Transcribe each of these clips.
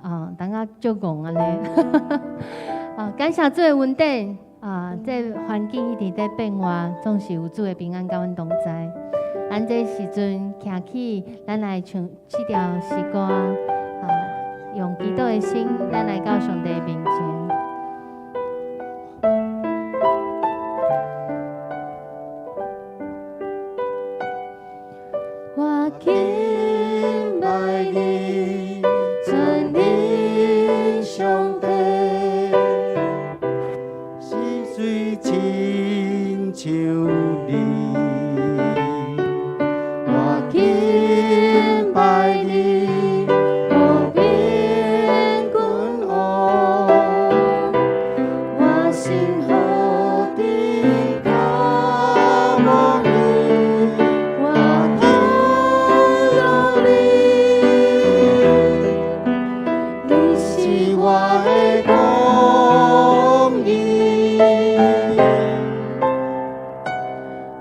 啊，等下足戇按呢。啊，感謝主的恩典啊，這環境一直在變化，總是有主的平安佮阮同在。咱這時陣徛起，咱來唱這條詩歌啊，用祈禱的心，咱來到上帝面前。我敬拜你，全能上帝，是誰親像你？我敬拜你，和平君王，我心何等渴慕你，我渴慕你，你是是我的公義。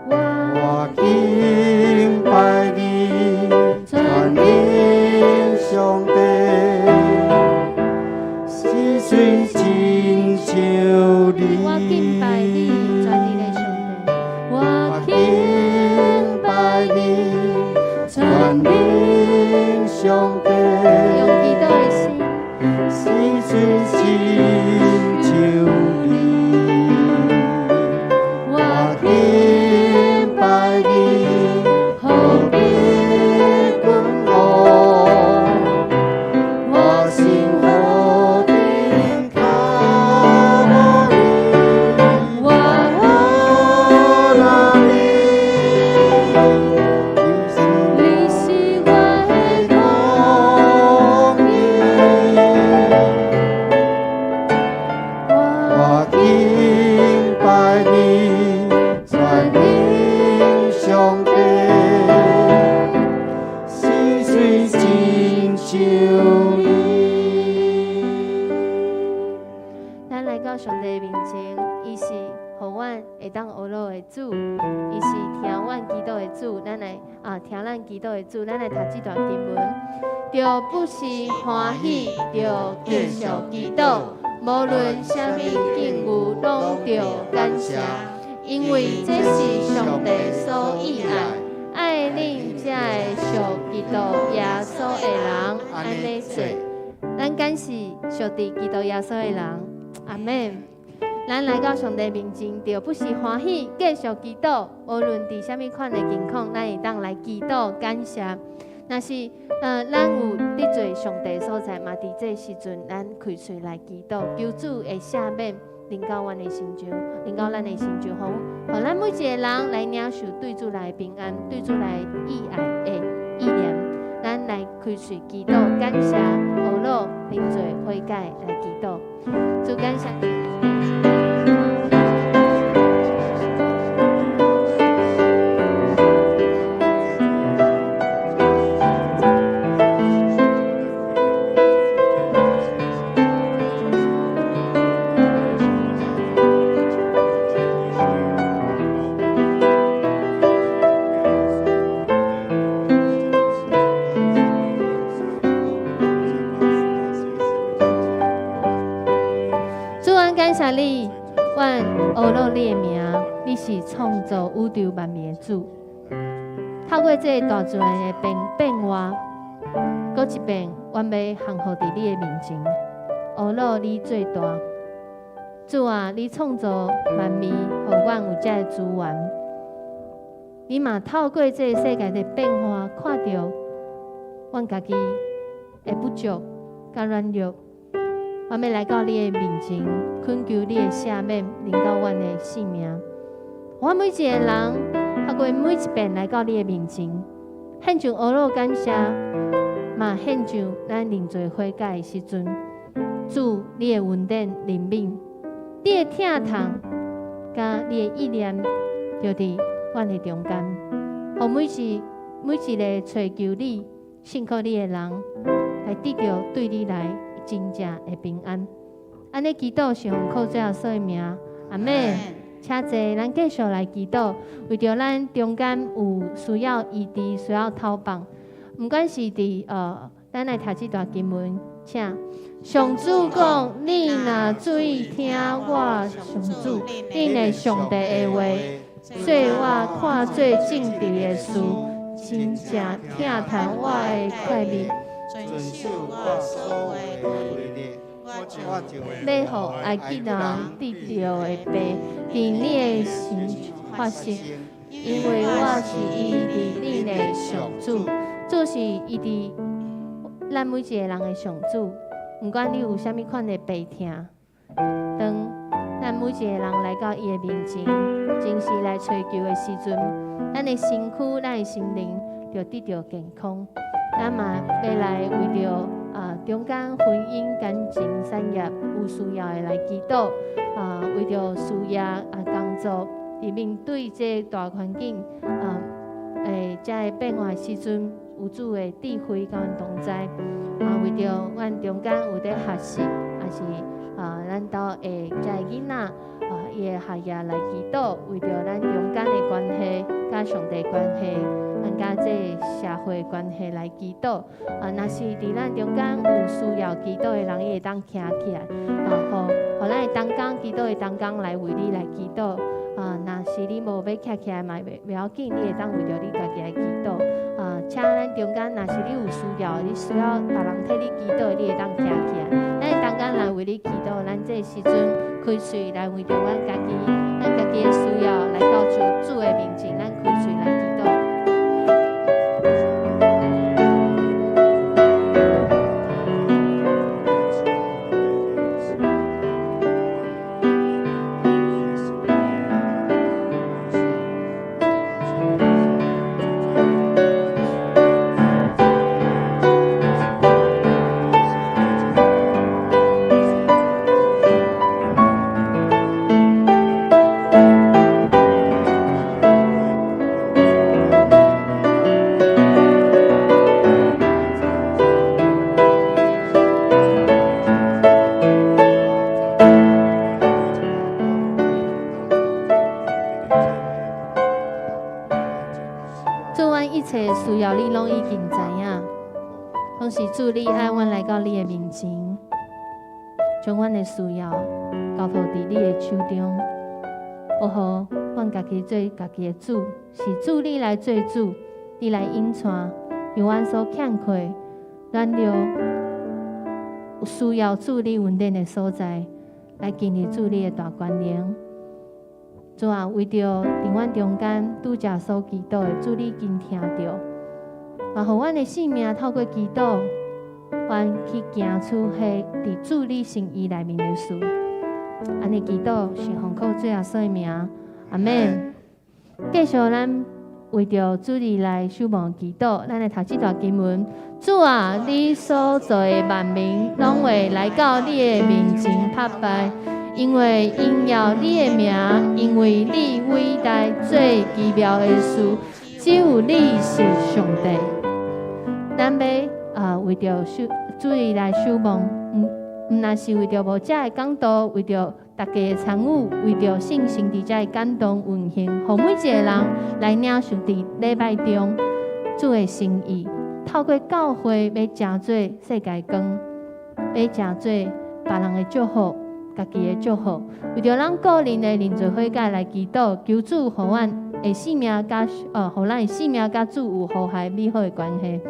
我我敬拜你，全能上帝，是誰親像你？我敬拜你，全能的上帝，我我敬敬拜你，全全能上帝，用祈禱的心，是誰親像你？我我敬敬拜你，和和平君王，我我心何等渴慕你，我我爱你，你是我的公義。我我敬拜你，全能上帝，是誰親像你？咱來到上帝面前，伊是予阮會當呵咾的主，伊是聽阮祈禱的主。咱來啊，聽咱祈禱的主，咱來讀這段經文。著不時歡喜，著繼續祈禱，無論啥物境遇，攏著感謝，因為這是上帝所喜愛。愛恁這个屬基督耶穌的人，按呢做。咱敢是屬佇基督耶穌的人，阿們。咱來到上帝面前，著不時歡喜，繼續祈禱。無論佇啥物款的境況，咱會當來祈禱感謝。若是咱有得罪上帝的所在，嘛佇這時陣，咱開喙來祈禱，求主會赦免，臨到阮的身上，臨到咱的身上，予予咱每一个人來領受對主來的平安，對主來意愛的意念。咱來開喙祈禱，感謝，呵咾認罪悔改來祈禱。主感謝你。主，阮感謝你，阮呵咾你的名，你是創造宇宙萬物的主。透過這个大自然的變變化，閣一遍，阮欲降服佇你的面前，呵咾你最大。主啊，你創造萬物，予阮有這个資源。你嘛透過這个世界的變化，看著阮家己的不足佮軟弱。阮欲來到你的面前，懇求你的赦免，臨到阮的性命。阮每一个人，透過每一遍來到你的面前，獻上呵咾感謝，嘛獻上咱認罪悔改的時陣，主，你的恩典憐憫，你的疼痛，佮你的意念，就佇阮的中間，予每一个尋求你、信靠你的人，來得著對你來真正的平安。按呢祈禱是奉靠主耶穌的名，阿們。請坐，咱繼續來祈禱，為著咱中間有需要醫治、需要透放，毋管是佇咱來讀這段經文，請上主講：你若注意聽我上主，恁的上帝的話，做我看做正直的事，真正疼惜我的誡命，遵守我所畫的規律，我就欲予埃及人得著的病，佇你的身發生，因為我是醫治恁的上主。主是醫治咱每一个人的上主，毋管你有啥物款的病痛，當咱每一个人來到伊的面前，真實來揣求的時陣，咱的身軀、咱的心靈就得著健康。咱嘛欲來為著中間婚姻感情產業有需要的來祈禱，為著事業工作，佇面對這個大環境這个變化的時陣，有主的智慧佮阮同在。為著阮中間有佇學習，抑是咱兜的這个囡仔伊的學業來祈禱，為著咱中間的關係，佮上帝關係，咱佮這个社會關係來祈禱。若是佇咱中間有需要祈禱的人，伊會當徛起來，予咱的同工祈禱的同工來為你來祈禱。若是你無欲徛起來嘛，袂要緊，你會當為著你家己來祈禱。請咱中間，若是你有需要，你需要別人替你祈禱，你會當徛起來。咱的同工來為你祈禱。咱這个時陣開喙來為著阮家己，咱家己的需要來到主主的面前，咱開喙來祈禱。主，阮一切需要你攏已經知影，同時主你愛阮來到你的面前，將阮的需要交託佇你的手中，無予阮家己做家己的主，是主你來做主，你來引帶，讓阮所欠缺、軟弱、需要主你恩典的所在，來經歷主你的大權能。主啊，為著佇阮中間拄才所祈禱的，主你已經聽著，嘛予阮的性命透過祈禱，阮去行出彼佇主你心意內面的事。按呢祈禱是奉靠主耶穌的名，阿們。繼續咱為著主日來守望祈禱，咱來讀這段經文。主啊，你所造的萬民，攏會來到你的面前拍拜。因為榮耀你的名，因為你偉大做奇妙的事，只有你是上帝。咱欲為著守主日來守望，毋但是為著牧者的講道，為著大家的參與，為著聖神佇遮的感動運行，予每一個人來領受佇禮拜中主的心意，透過教會欲成做世界光，欲成做別人的祝福。家己的祝福，為著咱個人的認罪悔改來祈禱，求主予阮的生命佮予咱的生命佮主有和諧美好的關係。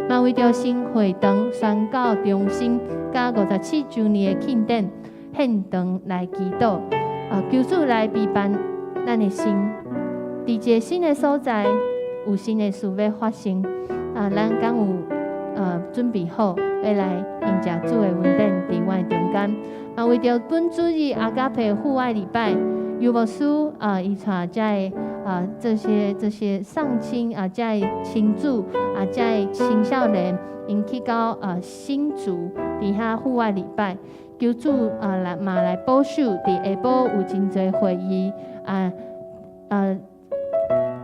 嘛為著新會堂宣教中心佮57週年的慶典獻堂來祈禱，求主來備辦咱的心，佇一個新的所在，有新的事欲發生，咱敢有準備好，欲來迎接主的恩典佇阮的中間。啊，為著本主日阿加培戶外禮拜，尤牧師啊，伊帶遮个這些喪親啊，遮个親子啊，遮个青少年，𪜶去到新竹佇遐戶外禮拜，求主來嘛來保守，佇下晡有真濟會議。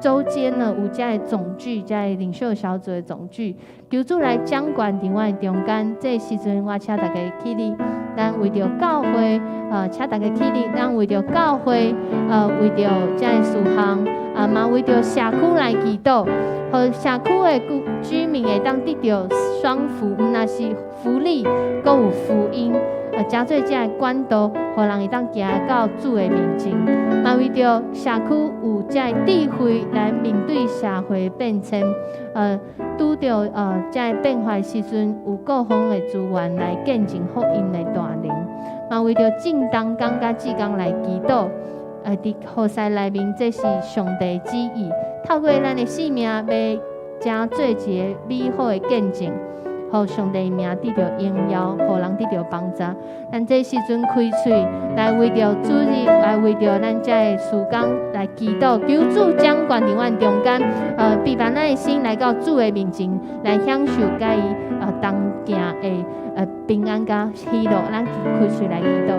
週間呢有遮个總聚，遮個領袖小組的總聚，求主來掌管佇阮的中間。這個時陣，我請大家起立，咱為著教會，請大家起立，咱為著教會，為著遮个事項，啊，嘛為著社區來祈禱，予社區的居民會當得著雙福，毋但是福利，閣有福音，成做這个管道，予人會當行到主的面前。嘛為著社區有這个智慧來面對社會變遷，拄著這个變化的時陣，有各方的資源來見證福音的大能。嘛為著正東工佮志工來祈禱，佇何西內面，這是上帝旨意。透過咱的生命，欲成做一个美好的見證，予上帝名得著榮耀，予人得著幫助。咱這時陣開喙來為著主日，來為著咱這个事工來祈禱，求主掌權佇阮中間，預備咱的心來到主的面前，來享受佮伊同行的平安佮喜樂。咱開喙來祈禱。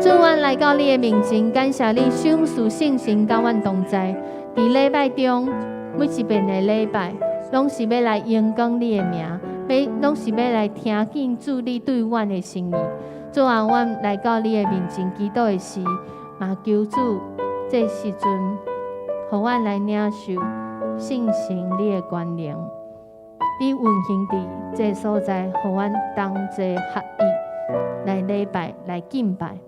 主，阮來到你的面前，感謝你賞賜聖神佮阮同在。佇禮拜中，每一遍的禮拜，攏是欲來榮光你的名，攏是欲來聽見主你對阮的心意。主啊，阮來到你的面前祈禱的時，嘛求主這時陣，予阮來領受聖神你的權能，你運行佇這所在，予阮同齊合一來禮拜，來敬拜。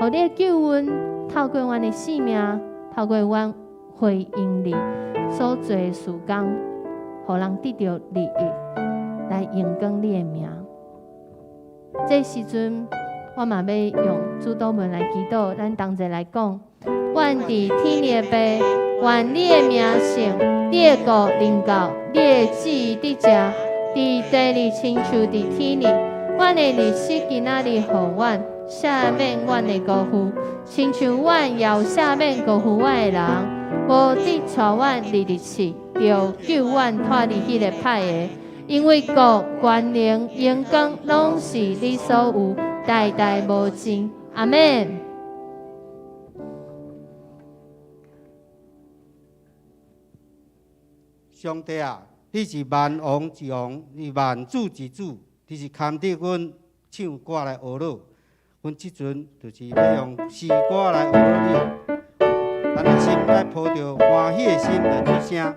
予你的救恩透過阮的生命，透過阮回應你所做的事工，予人得著利益，來榮光你的名。這時陣，我嘛欲用主禱文來祈禱，咱同齊來講：阮佇天的父，願你的名聖，你的國臨到，你的旨意佇這，佇地裡親像佇天裡。阮的日食今仔日予阮，赦免阮的過犯，親像阮也有赦免過犯阮的人，無得帶阮入入試，著救阮脫離彼个歹的。因為國、權能、榮光，攏是你所有，代代無盡。阿們。上帝啊，你是萬王之王，你萬主之主，你是堪得阮唱歌來呵咾。阮這陣就是欲用詩歌來呵咾你，咱的心愛抱著歡喜的心來出聲。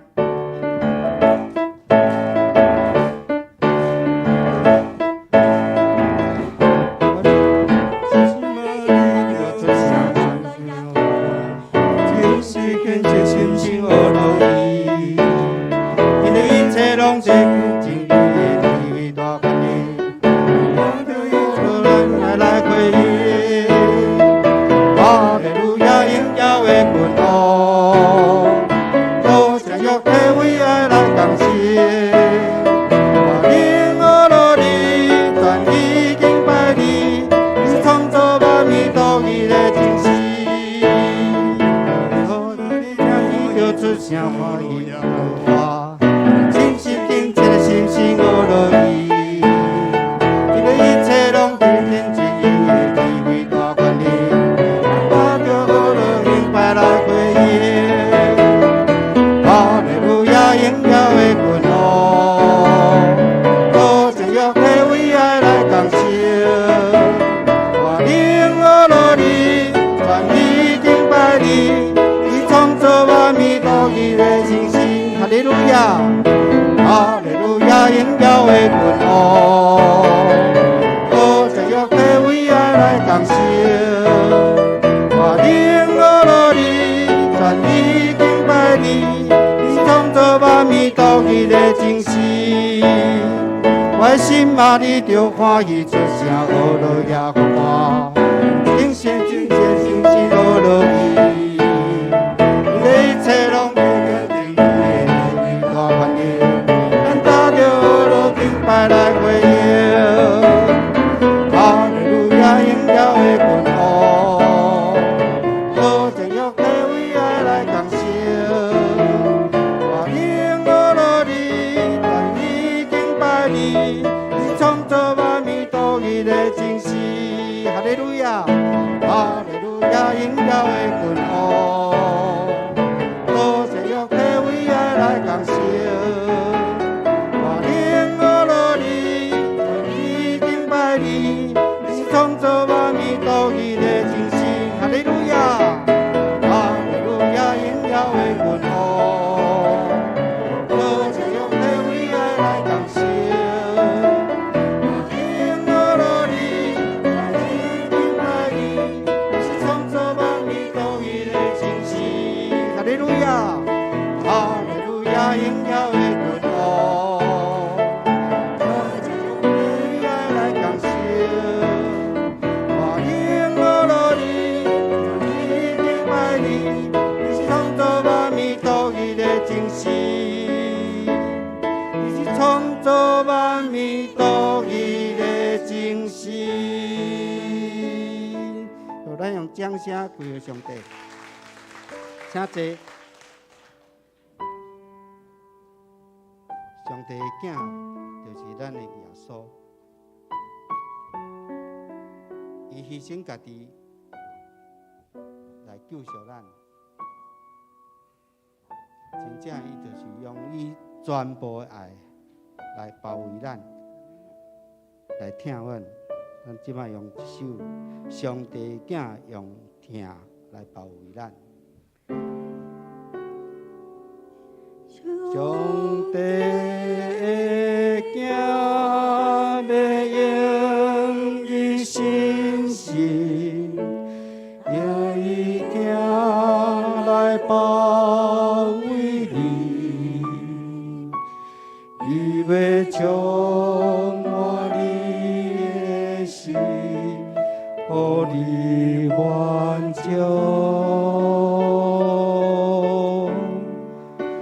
為愛來工成。我能學落你，願意敬拜你，你是創造萬物獨一的真實。哈利路亞，哈利路亞，榮耀的君王，多謝約體為愛來工成。我能學落你，願意敬拜你，你是創造萬物獨一的真實。哈利路亞，哈利路亞，榮耀的君王，多謝約體為愛來工成。我能學落你，願意敬拜你，你是創造萬物獨一的真實。哈利路亞，哈利路亞，榮耀的君王，多謝約體為愛來工成。我能學落你，願意敬拜你，你是創造萬物獨一的真實。你是創造萬物獨一的真實。好，咱用掌聲歸予上帝，請坐。上帝的囝就是咱的耶穌，伊犧牲家己來救贖咱。真正伊就是用伊全部的愛來包圍咱，來疼阮。咱這擺用一首《上帝的囝用疼來包圍咱》。上帝的囝欲用伊信實，用伊疼來包圍你，伊欲充滿你的心，予你滿足。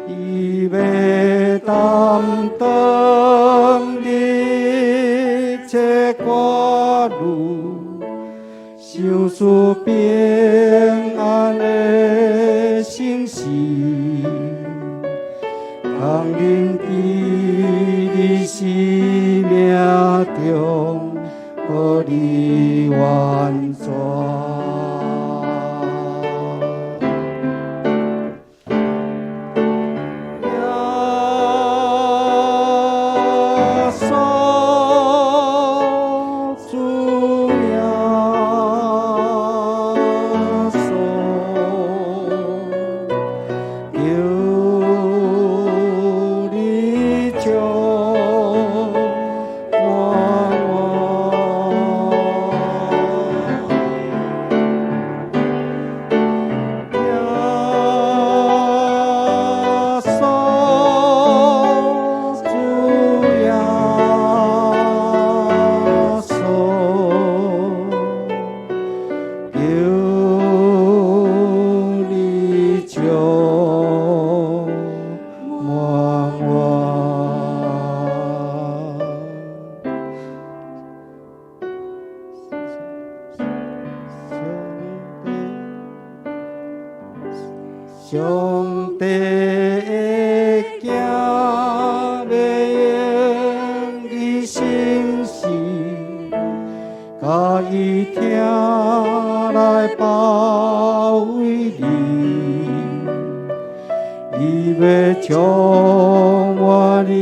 伊欲擔當你一切掛慮，賞賜平安的信息，空認佇你生命中，予你完全。耶穌，主耶穌，求你充滿我。耶穌，主耶穌，求你充滿我。上帝的囝欲用伊信實，共伊疼來包圍你，伊欲充滿你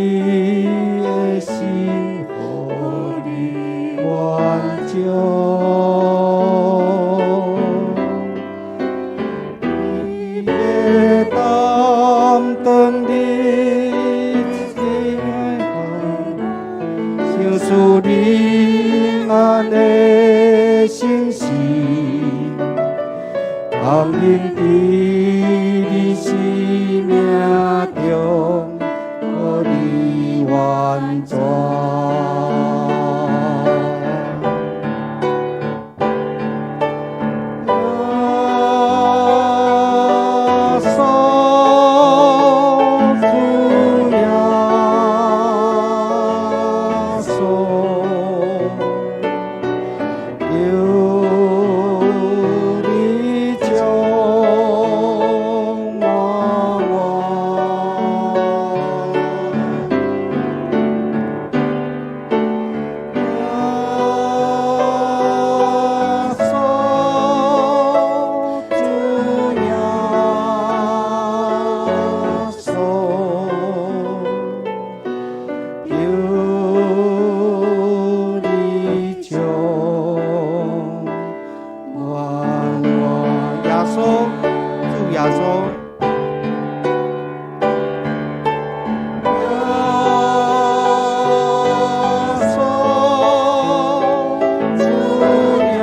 的心，予你滿足。伊欲擔當你一切賞賜你安的信息，空認佇你生命中，予你完全。耶穌，主耶穌，求你充主耶穌。耶穌，主耶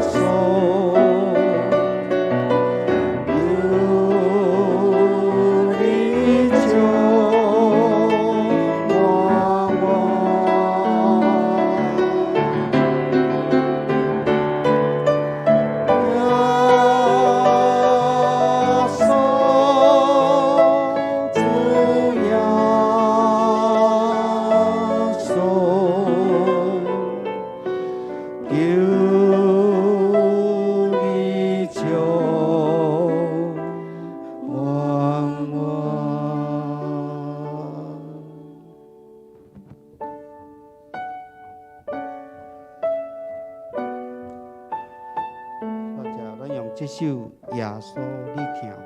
穌，求你充滿我。耶穌，主耶穌，求你充滿我。大家，咱用這首《耶穌，你聽我》。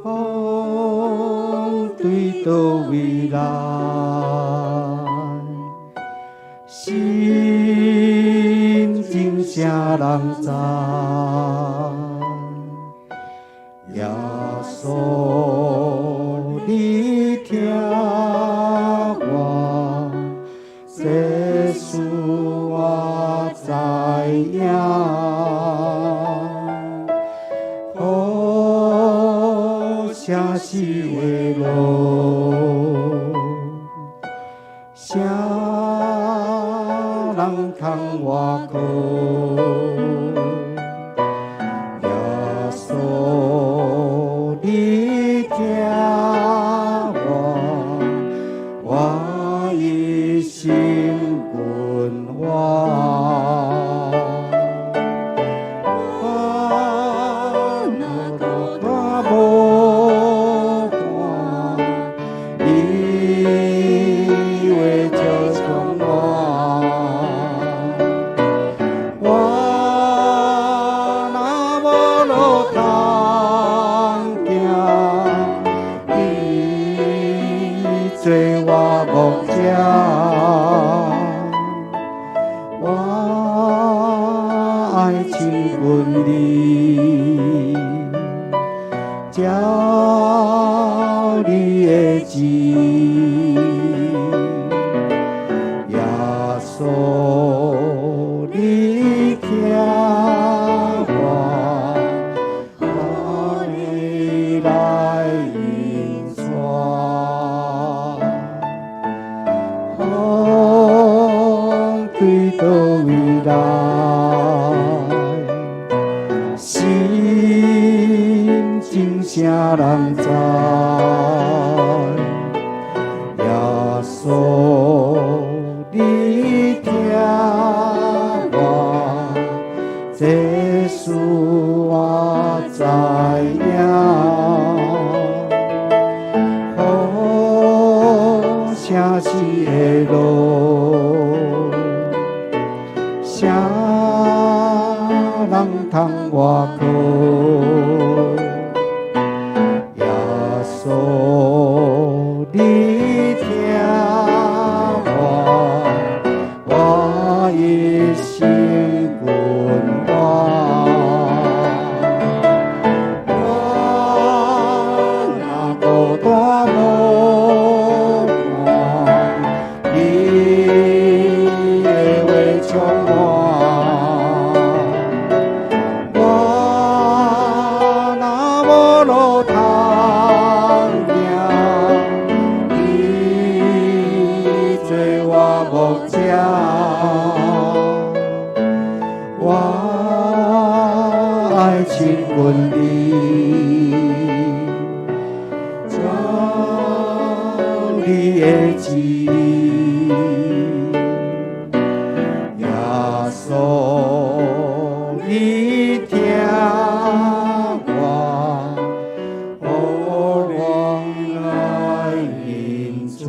風對佗位來，心情啥人知？耶穌，你聽我，這事我知影。雨聲是會落，啥人通倚靠？耶穌，你聽我，我一心跟我。我若孤單無伴，你話就充滿。我若無路通行，你做我牧者，我愛親近你，照你的旨意。耶穌，你聽我，予你來引帶。風對佗位來，心情啥人知？耶穌，你聽我，這事我知影。雨聲是會落，啥人通倚靠？耶穌，你聽我，我一心跟我。我若孤單無伴，你的話充滿。我若無路通行，你做我牧者，我愛親近你，照你的旨意。耶穌，你聽我，予我來引帶。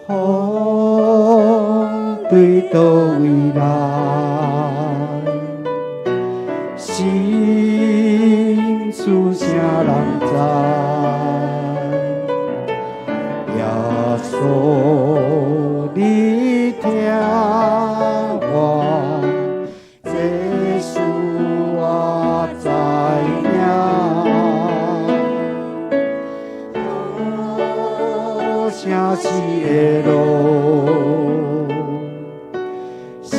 風對佗位來，的路，啥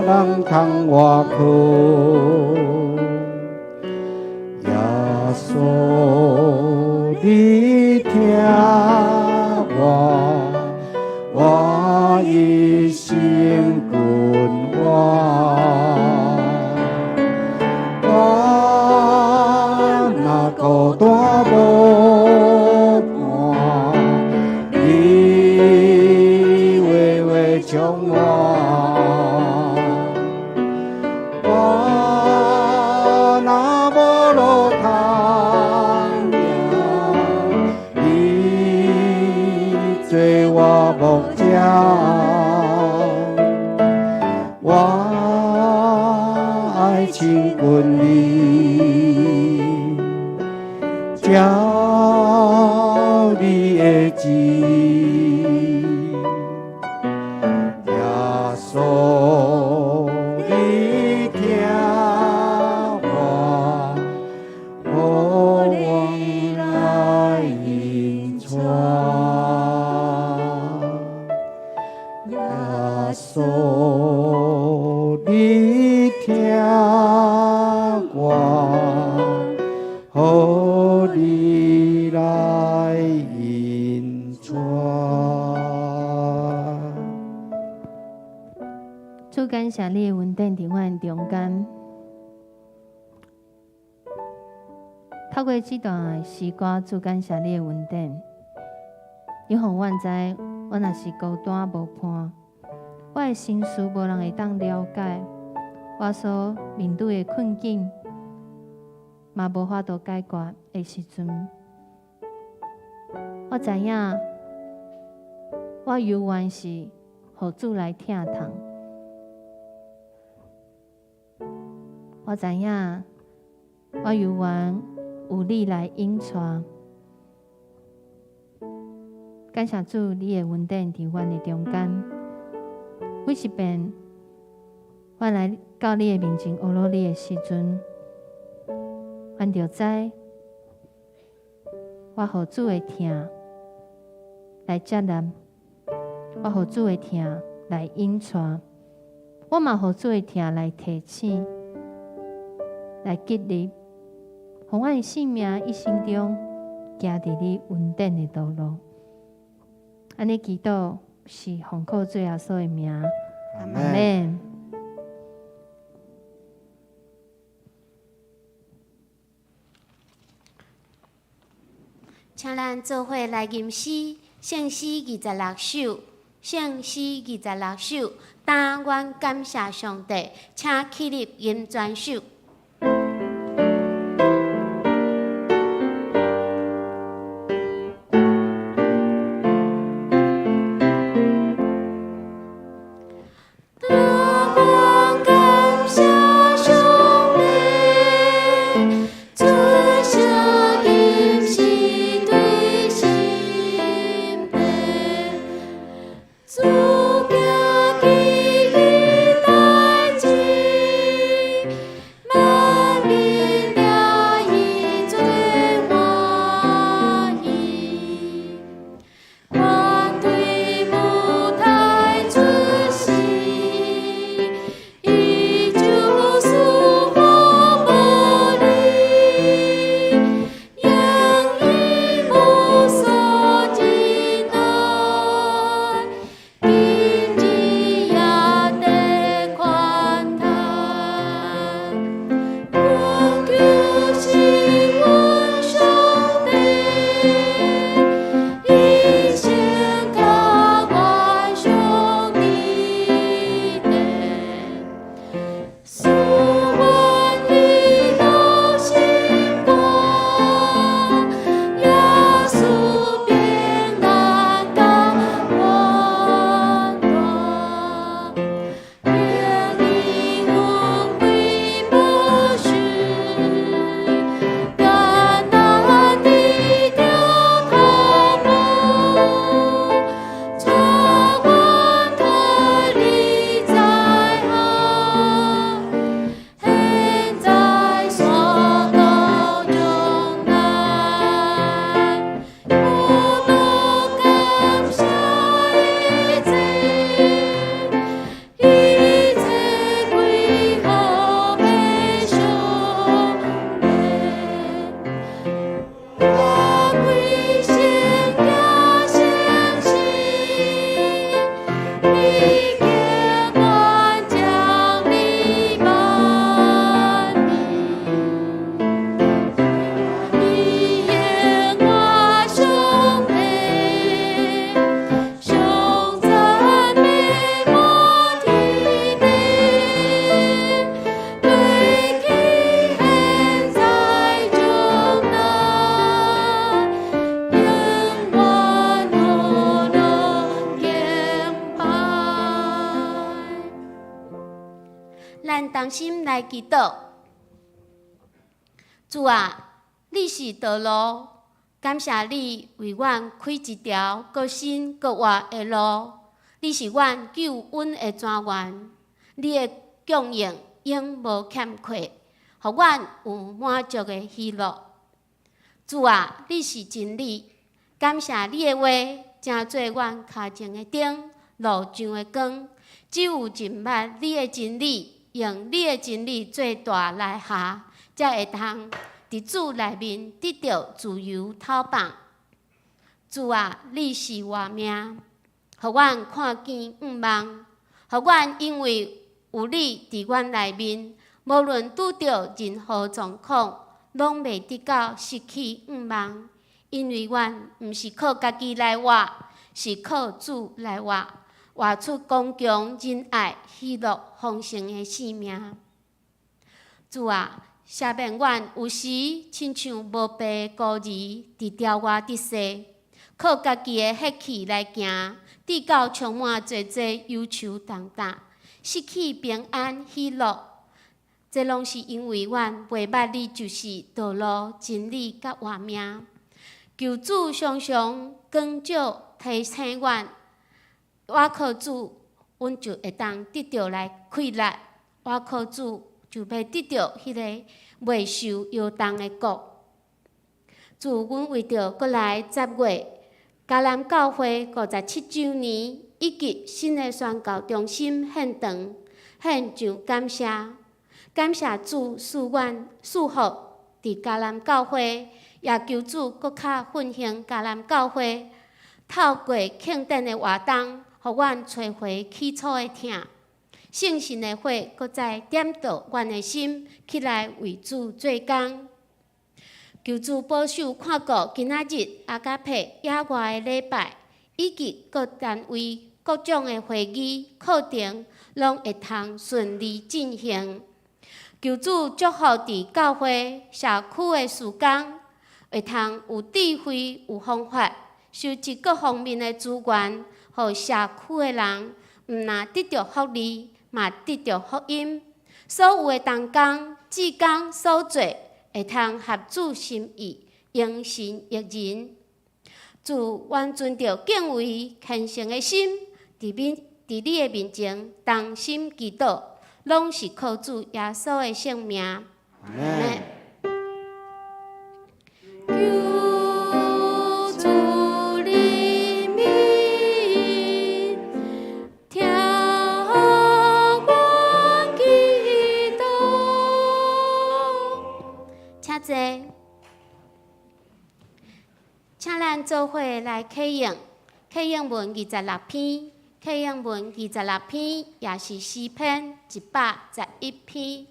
人通倚靠？耶穌，你聽我，我一生跟我，我若孤單無伴，你話話將我，我若無路通行，你做我牧者，我愛親近你，照你的旨。耶穌，你聽我，予我來引帶。耶穌，你聽我，予你來引帶。主，感謝你的恩典佇阮中間。透過這段的詩歌，主，感謝你的恩典，你予阮知，阮若是孤單無伴，我的心事無人會當了解，我所面對的困境嘛無法度解決的時陣，我知影我猶原是予主來疼痛。我知影我猶原有你來引帶。感謝主，你的恩典佇阮的中間。每一遍阮來到你的面前，學落你的時陣，阮就知我予主的疼來接納，我予主的疼來引帶，我嘛予主的疼來提醒、來激勵，予阮的性命一生中行佇你恩典的道路。按呢祈禱是奉靠主耶穌的名，阿阿們。請咱做伙來吟詩，聖詩26首，聖詩26首，但願感謝上帝，請起立吟全首。但願感謝上帝，主聲音是對心底，主行奇異代誌，萬咱同心來祈禱。主啊，你是道路，感謝你為阮開一條閣新閣活的路。你是阮救恩的泉源，你的供應永無欠缺，予阮有滿足的喜樂。主啊，你是真理，感謝你的話，成做阮跤前的燈，路上的光。只有認捌你的真理，用你的真理做大來下，才會通佇主內面得著自由透放。主啊，你是活命，予阮看見向望，予阮因為有你佇阮內面，無論拄著任何狀況，攏袂得到失去向望。因為阮毋是靠家己來活，是靠主來活，活出剛強、仁愛、喜樂、豐盛的生命。主啊，赦免阮有時親像無爸的孤兒，佇牢外得勢，靠家己的血氣來行，直到充滿濟濟憂愁重擔，失去平安喜樂。這攏是因為阮袂捌你就是道路、真理佮活命。求主常常光照提醒阮，倚靠主，阮就會當得著來氣力；倚靠主，就欲得著彼个袂受搖動的國。主，阮為著閣來10月迦南教會57週年以及新的宣教中心獻堂，獻上感謝，感謝主賜阮賜福佇迦南教會，也求主閣較奮興迦南教會，透過慶典的活動，予阮揣回起初的疼。聖神的火閣再點著阮的心，起來為主做工。求主保守看顧今仔日阿加帕野外的禮拜，以及各單位各種的會議課程，攏會通順利進行。求主祝福佇教會社區的事工，會通有智慧、有方法，收集各方面的資源，予社區的人毋但得著福利，嘛得著福音。所有的同工、志工所做，會通合主心意，榮神益人。主，阮存著敬畏、虔誠的心，佇你的面前同心祈禱，攏是靠主耶穌的聖名。阿們。求主憐憫，聽阮祈禱。請坐，請咱做伙來啟應，啟應文26篇，啟應文26篇，也是詩篇111篇。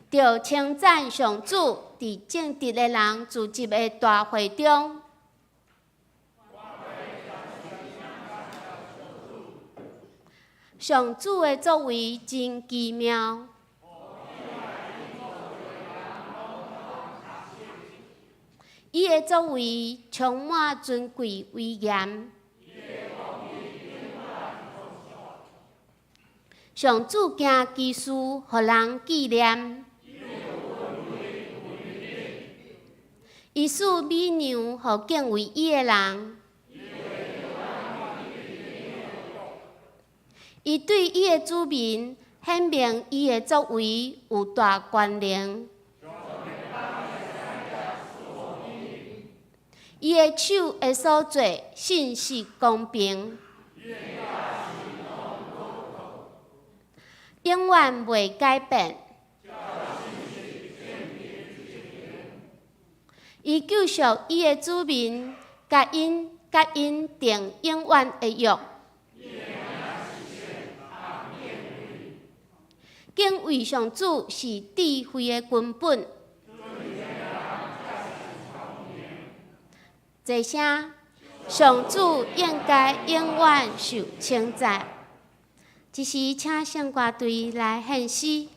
著稱讚上主，佇正直的人聚集的大會中。上主的作為真奇妙。伊的作為充滿尊貴威嚴。上主行奇事，予人紀念。伊賜美糧予敬畏伊的人。伊對伊的子民顯明伊的作為有大權能。伊的手的所做，信實公平，永遠袂改變。伊救贖伊的子民，共𪜶訂永遠的約。敬畏上主是智慧的根本。齊聲，上主應該永遠受稱讚。這時，請聖歌隊來獻詩。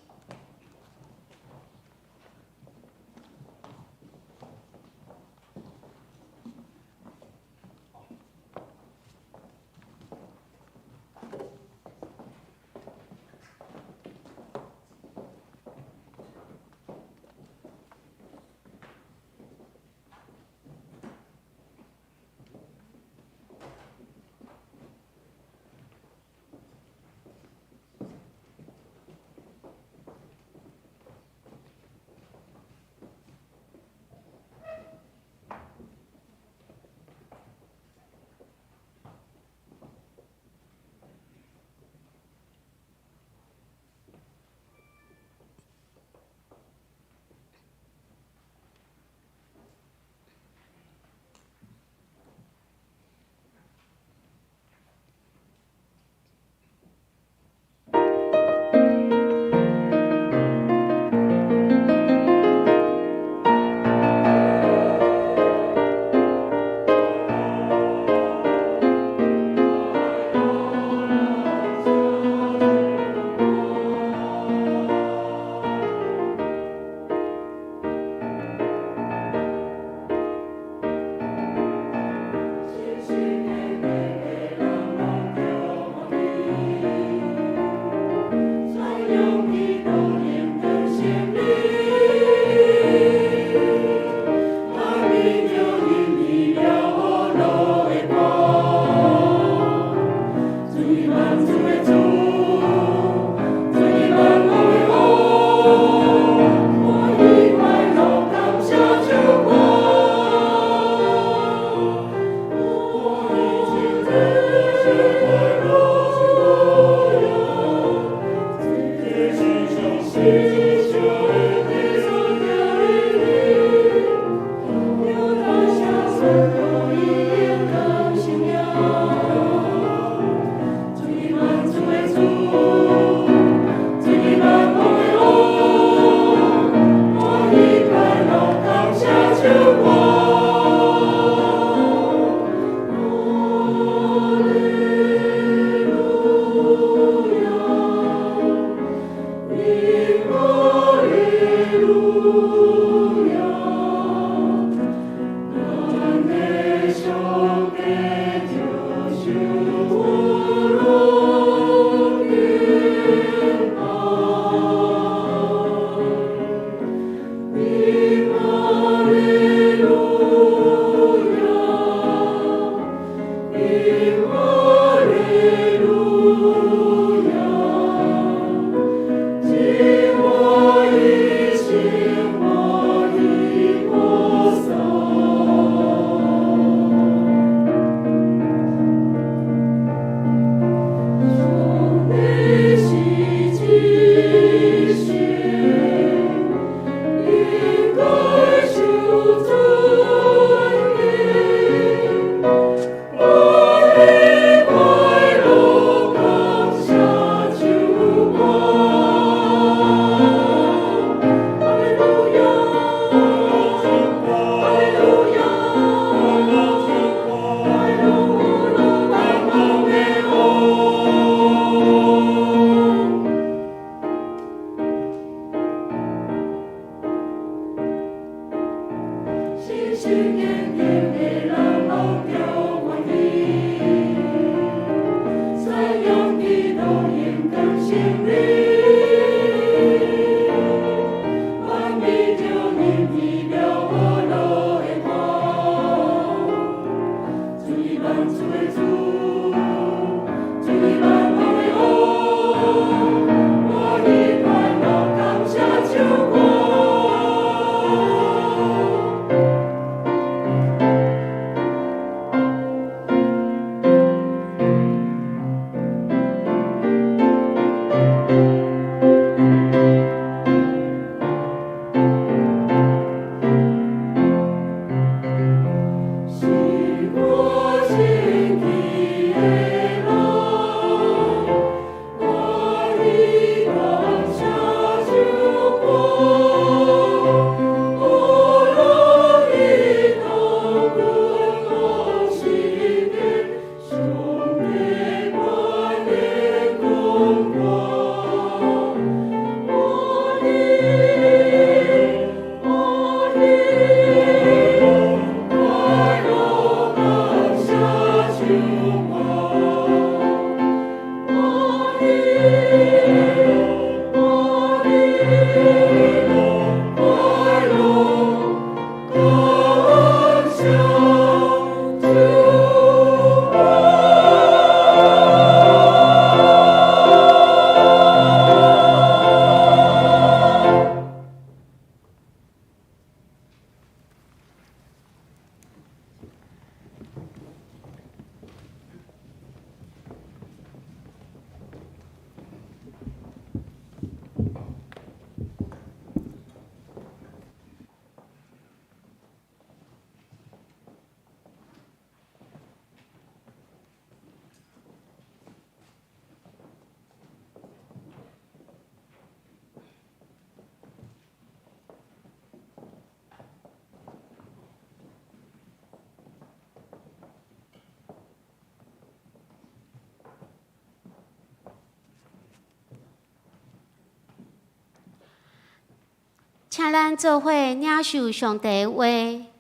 請咱做伙領受上帝話，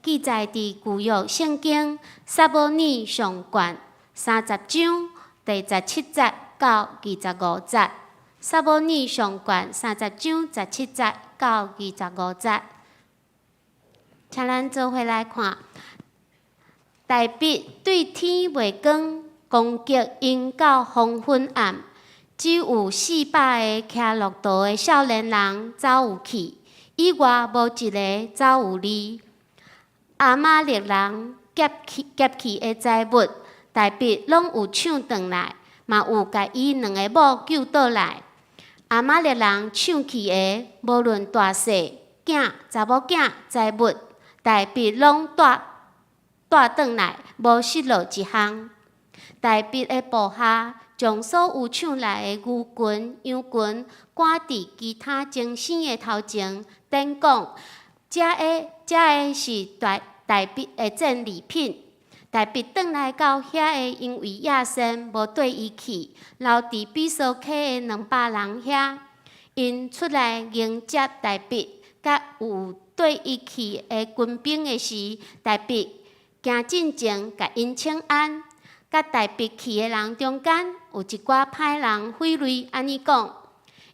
記載佇舊約聖經撒母耳上卷30章第17節到25節。撒母耳上卷30章17節到25節，請咱做伙來看。大衛對天袂光，攻擊𪜶到黃昏暗，只有400個騎駱駝的少年人走有去，以外無一个走有離。亞瑪力人劫去的財物，大衛攏有搶轉來，嘛有共伊兩个某救倒來。亞瑪力人搶去的，無論大細囝、查某囝、財物，大衛攏帶帶轉來，無失落一項。大衛的部下將所有搶來的牛群、羊群趕佇其他精牲的頭前，等講，這个這个是大大衛的戰利品。大衛轉來到遐的，因為亞先無綴伊去，留佇比索溪的200人遐，𪜶出來迎接大衛，佮有綴伊去的軍兵的時，大衛行進前共𪜶請安。佮大衛去的人中間，有一寡歹人非論按呢講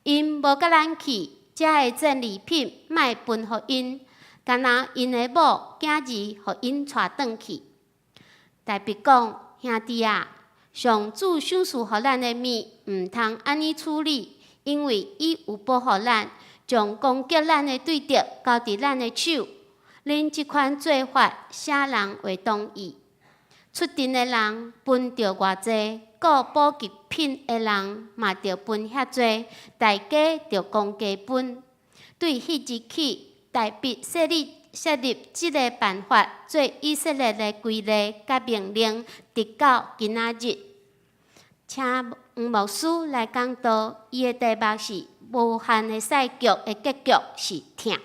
：𪜶無佮咱去，這个戰利品莫分予𪜶，干焦𪜶的某囝兒，予𪜶帶轉去。大衛講：兄弟啊，上主賞賜予咱的物，毋通按呢處理，因為伊有保護咱，將攻擊咱的對敵交佇咱的手。恁這款做法，啥人會同意？出陣的人分著偌濟，顧補給品的人嘛著分遐濟，大家著公家分。對彼日起，大衛設立這个辦法，做以色列的規例佮命令，直到今仔日。請黃牧師來講道，伊的題目是無限的賽局的結局是疼。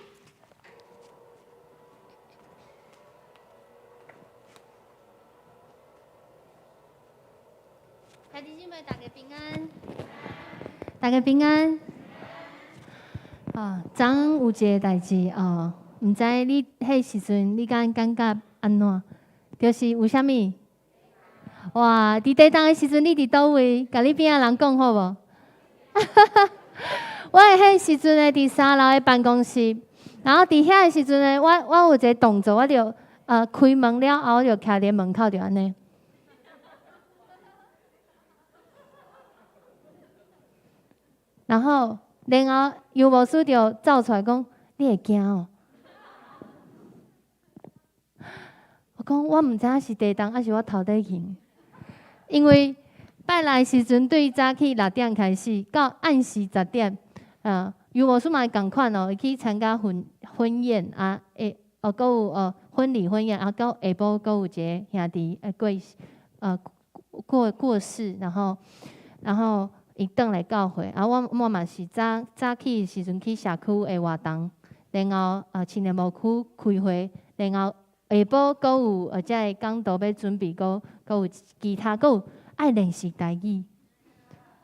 兄弟姊妹，大家平安，大家平安。啊，昨昏有一个代誌哦，毋知你彼時陣你敢感覺按怎？就是有啥物？哇！佇地動的時陣，你佇佗位？共你邊仔人講好無？我彼時陣呢，佇三樓的辦公室，然後佇遐的時陣呢，我有一个動作，我就開門了後，我就徛佇門口就按呢。然後，然後尤牧師就走出來講：你會驚哦？我講我毋知影是地動，抑是我頭底去。因為拜六的時陣，對早起6點開始，到暗時10點，尤牧師嘛會仝款哦，伊去參加婚宴啊，會哦，閣有哦婚禮婚宴啊，到下晡閣有一个兄弟過世，然後伊轉來教會，啊，我嘛是早早起的時陣去社區的活動，然後青年牧區開會，然後下晡閣有這个講道欲準備，閣有其他，閣有愛練習台語。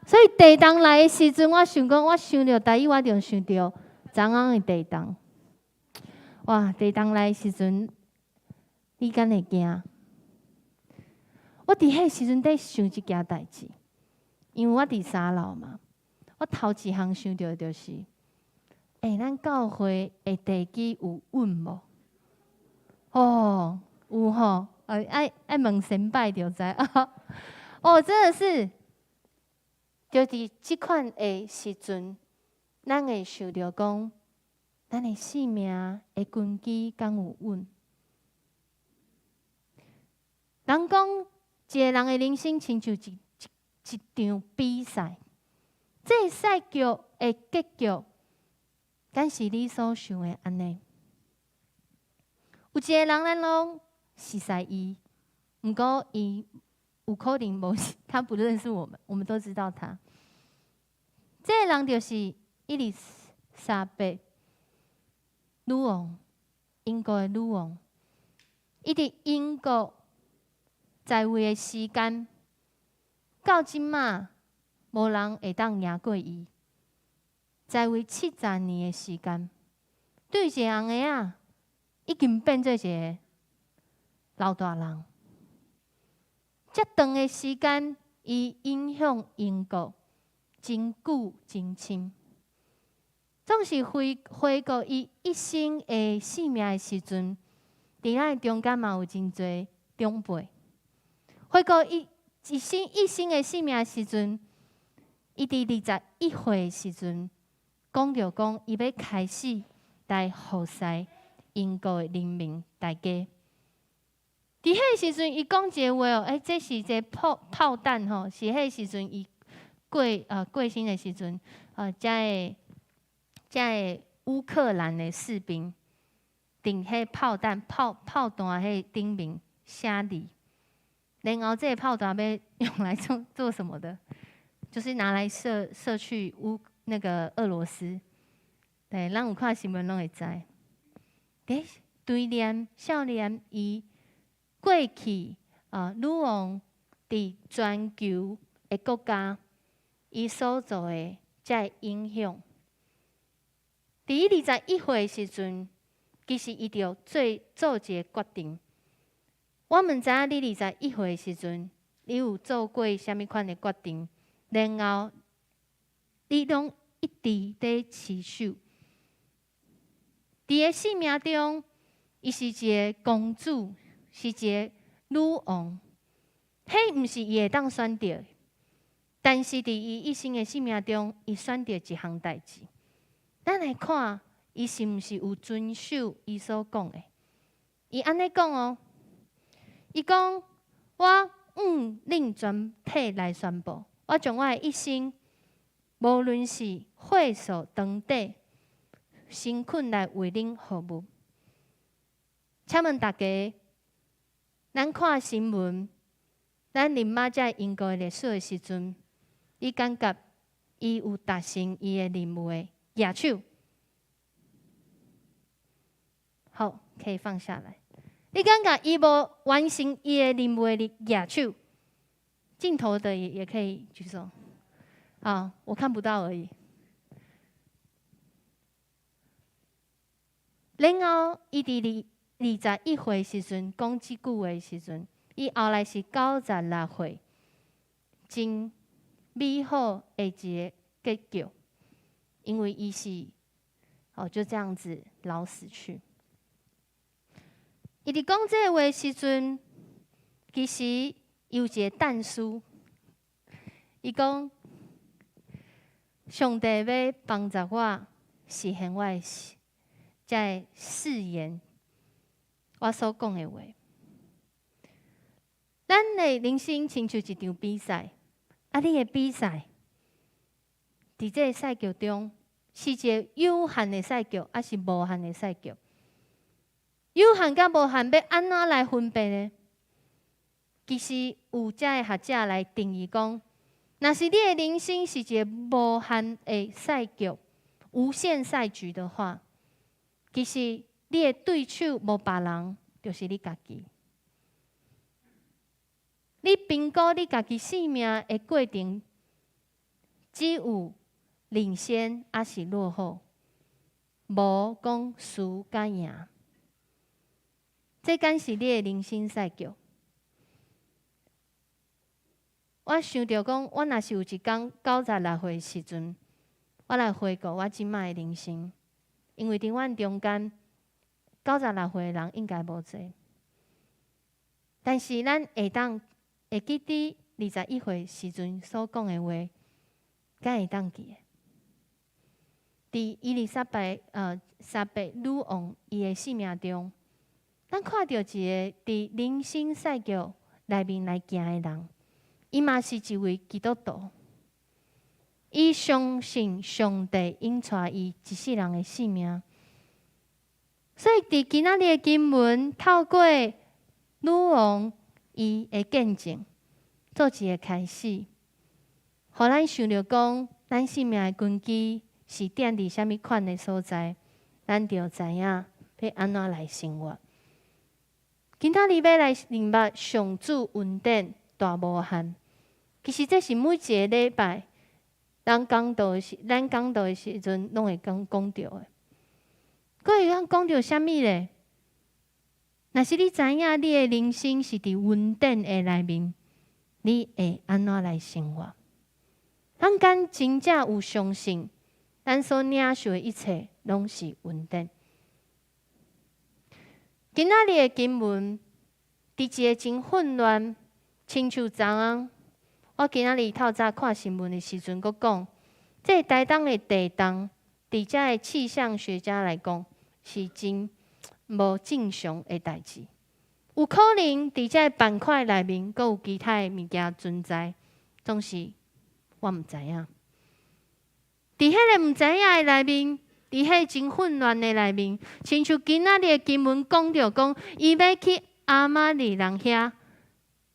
所以地動來的時陣，我想講，我想著台語，我就想著昨昏的地動。哇！地動來的時陣，你敢會驚？我佇彼時陣佇想一件代誌，因為我佇三樓嘛。我頭一項想著就是，咱教會的地基有穩無？哦，有吼，愛問先輩就知。哦，真的是，就佇這款的時陣，咱會想著講，咱的生命的根基敢有穩？人講，一个人的人生親像一場比賽，這个賽局的結局，敢是你所想的按呢？有一个人，咱攏熟似伊，毋過伊有可能無，他不認識我們，我們都知道他。這个人就是伊麗莎白女王，英國的女王。伊佇英國在位的時間，到這馬無人會當贏過伊。在位70年的時間，對一个紅嬰仔，已經變做一个老大人。遮長的時間，伊影響英國真久真深。總是回顧伊一生的生命的時陣，佇咱中間嘛有真濟長輩。回顧伊一生的生命的時陣，伊佇21歲的時陣，講著講伊欲開始來服侍英國的人民大家。佇彼時陣，伊講一个話哦，這是一个炮彈吼，是彼時陣伊過身的時陣，這个烏克蘭的士兵，佇彼炮彈炮彈彼頂面寫字，然後這个炮彈欲用來做什麼的？就是拿來射去那個俄羅斯。對，咱有看新聞攏會知。佇追念少年伊過去啊，女王佇全球的國家，伊所做的這个影響。佇伊21歲時陣，其實伊著做一个決定。我毋知影你二十一歲時陣，你有做過啥物款的決定，然後你攏一直佇持守。佇伊生命中，伊是一个公主，是一个女王，彼毋是伊會當選擇的。但是佇伊一生的生命中，伊選擇一項代誌。咱來看，伊是毋是有遵守伊所講的？伊按呢講哦，伊講我向恁全體來宣布，我將我的一生，無論是歲數長短，誠懇來為恁服務。請問大家，咱看新聞，咱認捌這英國的歷史的時陣，你感覺伊有達成伊的任務的？舉手。好，可以放下來。你感覺伊無完成伊的任務的，舉手。鏡頭的也可以舉手。啊，我看不到而已。然後，伊佇21歲時陣講這句話時陣，伊後來是96歲，真美好的一个結局，因為伊是哦就這樣子老死去。伊佇講這个話時陣，其實有一个但書，伊講上帝欲幫助我實現我的這个誓言，我所講的話。咱的人生親像一場比賽，啊，你的比賽，佇這个賽局中，是一个有限的賽局，抑是無限的賽局？有限佮無限欲按怎來分辨呢？其實有遮个學者來定義講，若是你的人生是一个無限的賽局、無限賽局的話，其實你的對手無別人，就是你家己。你評估你家己生命的過程，只有領先抑是落後，無講輸佮贏。這敢是你的人生賽局？我想著講，我若是有一工96歲時陣，我來回顧我這擺的人生，因為佇阮中間96歲的人應該無濟，但是咱會當會記得21歲時陣所講的話，敢會當記得？佇伊麗莎白女王伊的生命中，咱看著一个佇人生賽局內面來行的人，伊嘛是一位基督徒，伊相信上帝引帶伊一世人的生命，所以佇今仔日的經文，透過女王伊的見證，做一个開始，予咱想著講，咱生命的根基是奠佇啥物款的所在，咱就知影欲按怎來生活。今仔日欲來認捌上主恩典大無限，其實這是每一個禮拜，咱講道的時陣，攏會講著的。閣會當講著啥物咧？若是你知影你的人生是佇恩典的內面，你會按怎來生活？咱敢真正有相信，咱所領受的一切攏是恩典？今仔日的經文，佇一個真混亂，親像昨昏，我今仔日透早看新聞的時陣，閣講，這个台東的地動，佇遮个氣象學家來講，是真無正常的代誌。有可能佇這个板塊內面，閣有其他的物件存在，總是我我毋知影。佇彼个毋知影的內面，佇彼真混亂的內面，親像今仔日的經文講著講，伊欲去亞瑪力人遐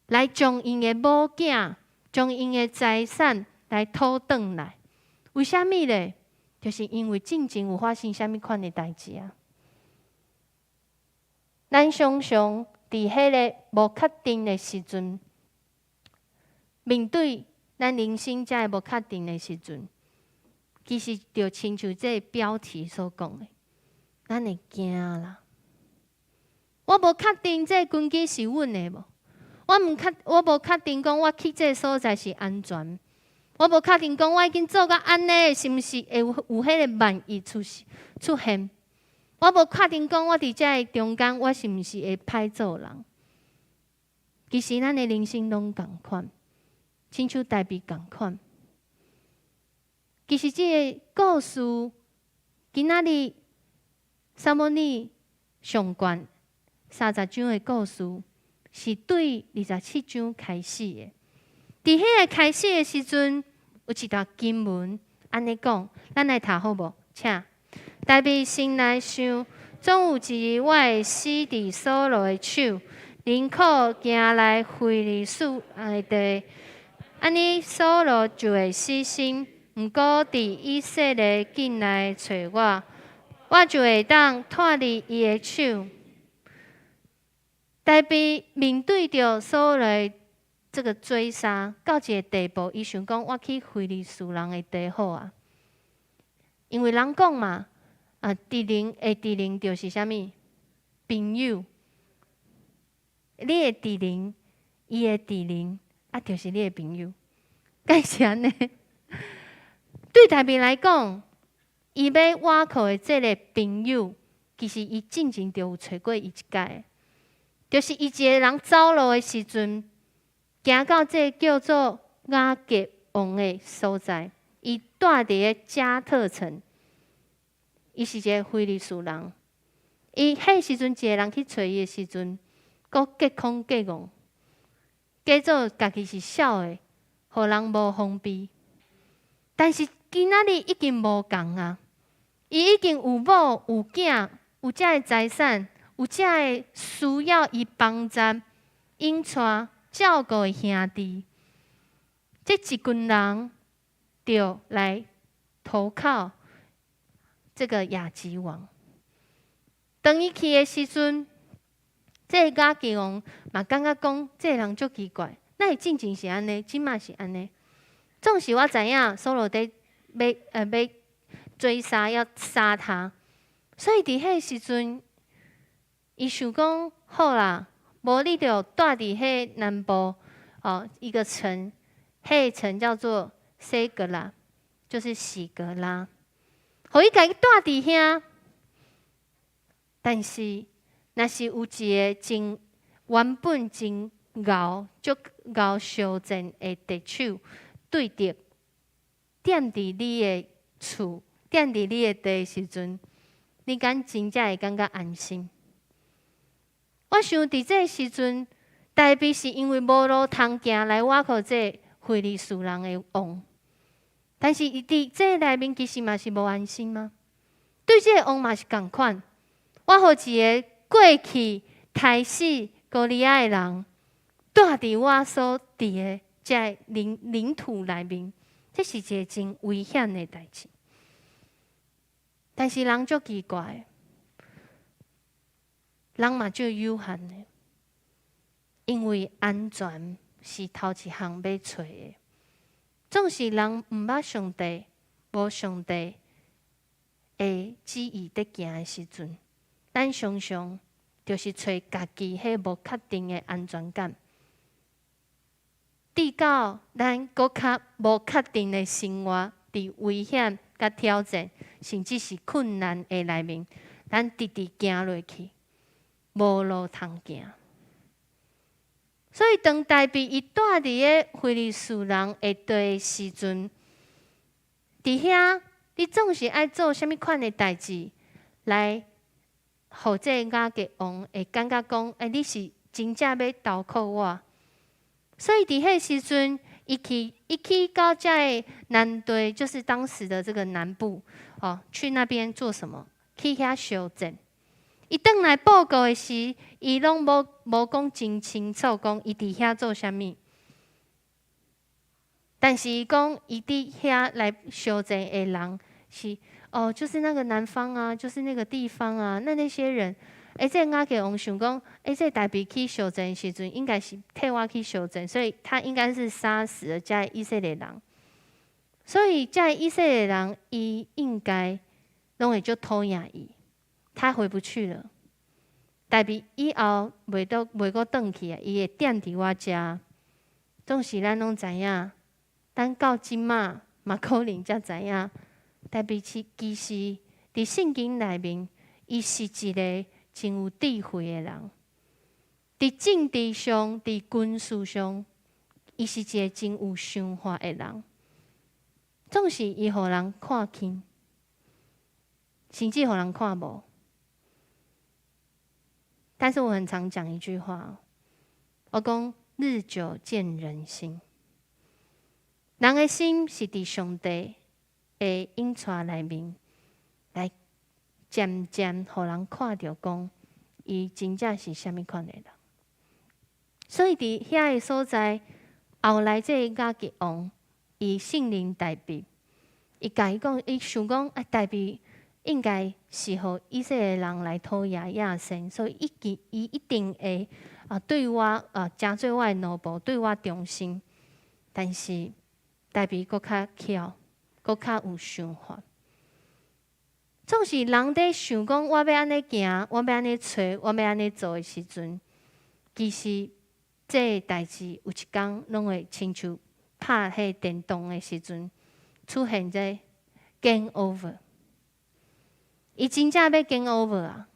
來將𪜶的某囝、將𪜶的財產來討轉來。為啥物咧？就是因為進前有發生啥物款的代誌啊？咱常常佇彼个無確定的時陣，面對咱人生遮个無確定的時陣，其實就親像這个標題所講的，咱會驚啦。我無確定這個根基是穩的無？我無確定講我去這个所在是安全。我無確定講我已經做甲按呢，是毋是會有彼个萬一出現？我無確定講我佇這个中間，我是毋是會歹做人？其實咱的人生攏仝款，親像大衛仝款。其實這个故事，今仔日撒母耳上卷30章的故事，是對27章開始的。佇彼个開始的時陣，有一段經文按呢講，咱來讀好無？請。大衛心內想，總有一日我會死佇掃羅的手，寧可行來非利士的地，按呢掃羅就會死心。毋過佇以色列境內揣我，我就會當脫離伊的手。大衛面對著掃羅這个追殺到一个地步，伊想講我去非利士人的地好啊，因為人講嘛，啊，敵人的敵人就是啥物？朋友。你的敵人，伊的敵人，啊，就是你的朋友，敢是按呢？對大衛來講，伊欲倚靠的這个朋友，其實伊進前就有揣過伊一擺，就是伊一个人走路的時陣，行到這个叫做亞吉王的所在，伊蹛佇个迦特城，伊是一个非利士人。伊彼時陣一个人去揣伊的時陣，閣隔空隔戇，假做家己是痟的，予人無防備。但是今仔日已經無仝啊！伊已經有某有囝，有遮个財產，有遮个需要伊幫助、引帶、照顧的兄弟。這一群人就來投靠這个亞吉王。當伊去的時陣，這个亞吉王嘛感覺講，這个人足奇怪，哪會進前是按呢，這馬是按呢？總是我知影掃羅佇欲追殺，要殺他，所以佇彼个時陣，伊想講好啦，無你就蹛佇彼南部哦一個城，彼个城叫做西格拉，就是洗革拉，予伊家己蹛佇遐。但是，若是有一个真原本真𠢕、足𠢕相戰的敵手對敵，踮佇你的厝、踮佇你的地的時陣，你敢真正會感覺安心？我想佇這个時陣，大衛是因為無路通行來倚靠這个非利士人的王，但是伊佇這內面其實嘛是無安心嗎？對這个王嘛是仝款。我予一個過去刣死歌利亞的人，蹛佇我所佇的這个領土內面，這是一個真危險的代誌。但是人足奇怪，人嘛足有限的，因為安全是頭一項欲揣的。總是人毋捌上帝，無上帝的旨意佇行的時陣，咱常常就是揣家己彼無確定的安全感，直到咱閣較無確定的生活，佇危險、佮挑戰，甚至是困難的內面，咱直直行落去，無路通行。所以，當大衛伊蹛佇个非利士人的地的時陣，佇遐你總是愛做啥物款的代誌來予這個亞吉王會感覺講，欸，你是真正欲投靠我。所以佇彼時陣，伊伊去到遮个南地，就是當時的這個南部，哦，去那邊做什麼？去遐相戰。伊轉來報告的時，伊攏無講真清楚，講伊佇遐做啥物。但是伊講伊佇遐來相戰的人是哦，就是那個南方啊，就是那個地方啊，那些人，欸，這個亞吉王想講，欸，這個大衛去相戰時陣，應該是替我去相戰，所以他應該是殺死了遮以色列人。所以遮以色列人，伊應該攏會足討厭伊，他回不去了。大衛以後袂閣轉去啊，伊會踮佇我遮。總是咱攏知影，咱到這馬嘛可能才知影，大衛是其實佇聖經內面，伊是一個真有智慧的人。佇政治上，佇軍事上，伊是一個真有想法的人。總是伊予人看輕，甚至予人看無。但是我很常講一句話，我講日久見人心。人的心是佇上帝的引帶內面，來漸漸予人看著講，伊真正是啥物款的人。所以佇遐个所在，後來這個亞吉王，伊信任大衛，伊共伊講，伊想講啊，大衛應該是予以色列人來討厭亞森，所以伊一定會啊對我啊成做我的奴僕，對我忠心。但是大衛閣較巧，閣較有想法。總是人佇想講，我欲按呢行，我欲按呢揣，我欲按呢做的時陣，其實這个代誌有一工攏會親像拍彼電動的時陣，出現這 game over。伊真正欲 game over 啊！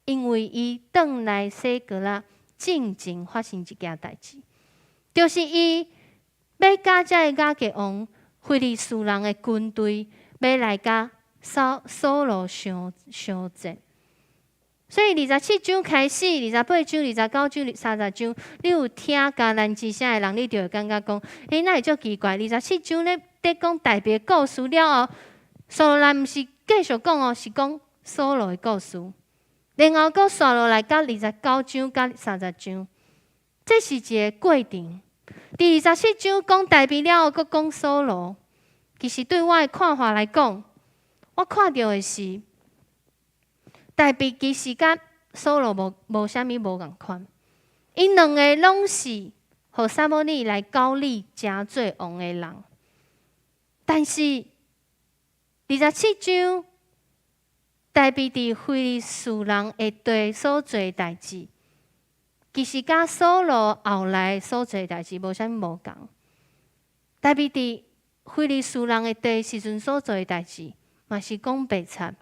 因為伊轉來洗革拉進前發生一件代誌，就是伊欲佮這个亞吉王非利士人的軍隊欲來佮掃羅相戰。所以二十七章開始，28章、29章、30章，你有聽迦南之聲的人，你就會感覺講，欸，哪會足奇怪？二十七章咧佇講大衛故事了後，掃羅來毋是繼續講哦，是講掃羅的故事，然後閣紲落來到二十九章佮30章，這是一個過程。佇二十七章講大衛了後，閣講掃羅。其實對我的看法來講，我看著的是，大衛其實佮掃羅無啥物無仝款，𪜶兩個攏是予撒母耳來膏立成做王的人，但是二十七章，大衛佇非利士人的地所做的代誌，其實佮掃羅後來所做的代誌無啥物無仝。大衛佇非利士人的地時陣所做的代誌，嘛是講白賊，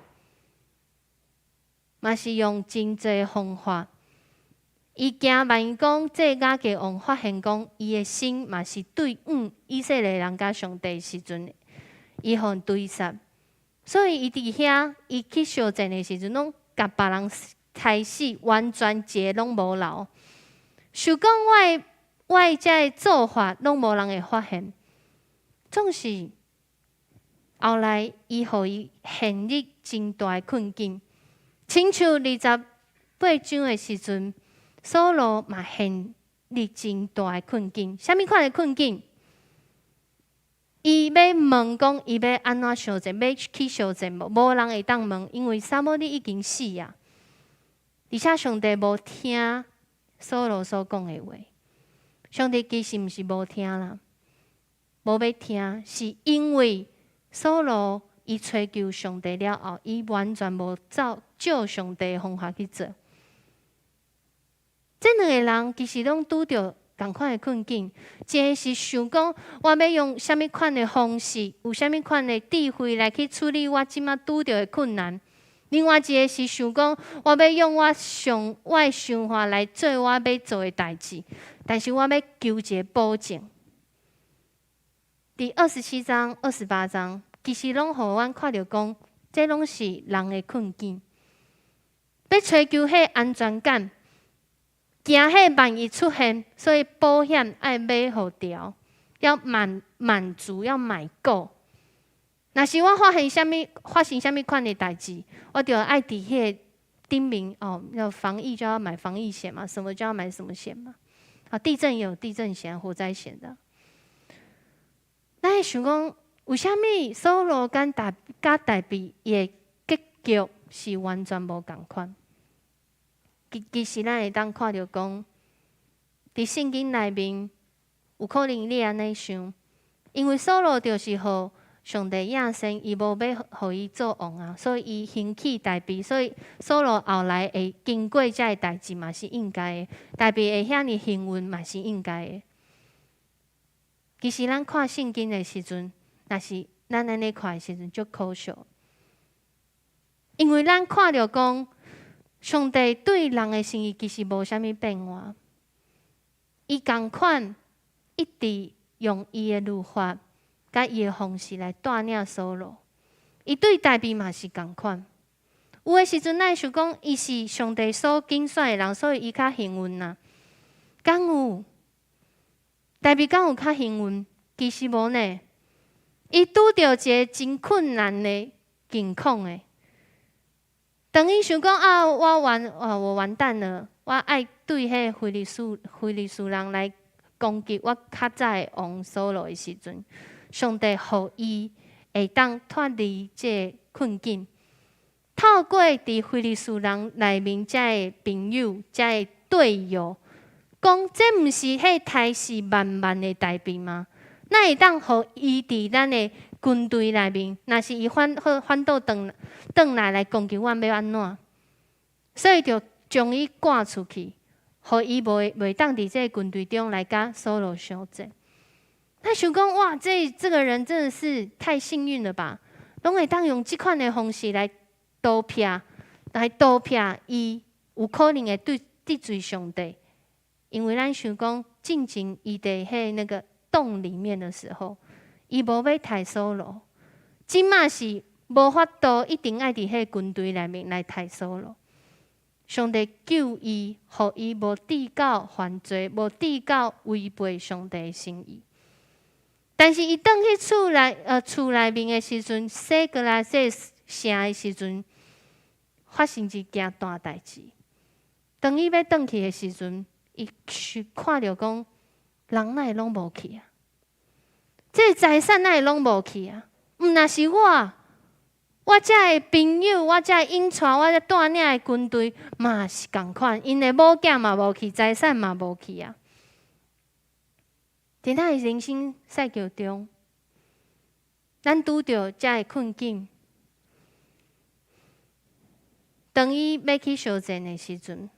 嘛是用真濟方法。伊驚萬一講這亞吉王發現講伊的心嘛是對向以色列人佮上帝時陣，伊予𪜶追殺。所以伊佇遐，伊去相戰的時陣，攏共別人刣死，完全一个攏無留。想講我的這个做法，攏無人會發現。總是後來，伊予伊陷入真大的困境。親像28章的時陣，掃羅嘛陷入真大的困境。啥物款的困境？伊欲問講，伊欲按怎相戰，欲去相戰無？無人會當問，因為撒母耳已經死啊。而且上帝無聽掃羅所講的話。上帝其實毋是無聽啦，無欲聽，是因為掃羅伊揣求上帝了後，伊完全無照照上帝的方法去做。這兩個人其實攏拄著仝款的困境，一个是想講，我欲用啥物款的方式，有啥物款的智慧來去處理我這馬拄著的困難；另外一个是想講，我欲用我的想法來做我欲做的代誌，但是我欲求一个保證。佇27章、28章，其實攏予阮看著講，這攏是人的困境，欲揣求彼个安全感。驚彼萬一出現，所以保險愛買予牢。要滿足，要買夠。若是我發現啥物發生啥物款的代誌，我就愛佇彼個頂面哦，要防疫就要買防疫險嘛，什麼就要買什麼險嘛。啊，地震也有地震險、火災險的。咱會想講，為啥物掃羅佮大衛伊的結局是完全無仝款？其實咱會當看著講，佇聖經內面有可能你按呢想，因為掃羅就是予上帝厭勝，伊無欲予伊做王啊，所以伊興起大衛，所以掃羅後來會經過這个代誌嘛是應該的，大衛會遐爾幸運嘛是應該的。其實咱看聖經的時陣，若是咱按呢看的時陣，足可惜，因為咱看著講，上帝對人的心意其實無啥物變化，伊仝款一直用伊的律法佮伊的方式來帶領掃羅，伊對大衛嘛是仝款。有的時陣，咱會想講，伊是上帝所揀選的人，所以伊較幸運啊。敢有？大衛敢有較幸運？其實無呢。伊拄著一个真困難的境況的。當伊想講啊，我完蛋了，我愛對彼个非利士人來攻擊我較早的王掃羅的時陣，上帝予伊會當脫離這個困境，透過佇非利士人內面遮个朋友、遮个隊友，講這毋是彼刣死萬萬的大衛嗎？哪會當予伊佇咱的軍隊內面？若是伊反倒轉來攻擊阮，欲按怎？所以就將伊趕出去，予伊袂當佇這个軍隊中來佮掃羅相戰。他想講哇，這個人真的是太幸運了吧？攏會當用這款的方式來逃避，來逃避伊有可能會對得罪上帝。因為咱想講，進前伊佇彼那個洞裡面的時候，伊無欲刣掃羅，這馬是無法度，一定愛佇彼個軍隊內面來刣掃羅。上帝救伊，予伊無至到犯罪，無至到違背上帝的心意。但是伊轉去厝內面的時陣，洗過來這城的時陣，發生一件大代誌。當伊欲轉去的時陣，伊去看著講，人哪會攏無去啊？這個財產哪會攏無去啊？毋若是我，我遮的朋友，我遮引帶我遮帶領的軍隊嘛是仝款，𪜶的某囝嘛無去，財產嘛無去啊。佇咱的人生賽局中，咱拄著遮的困境，當伊欲去相戰的時陣，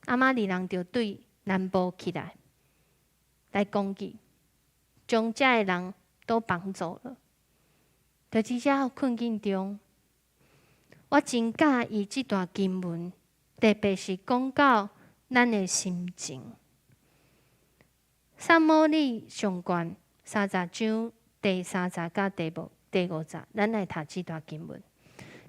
亞瑪力人就對南部起來來攻擊，將遮的人都綁走了。佇這遮困境中，我真佮意這段經文，特別是講到咱的心情。撒母耳上卷30章第3節佮第5節，咱來讀這段經文。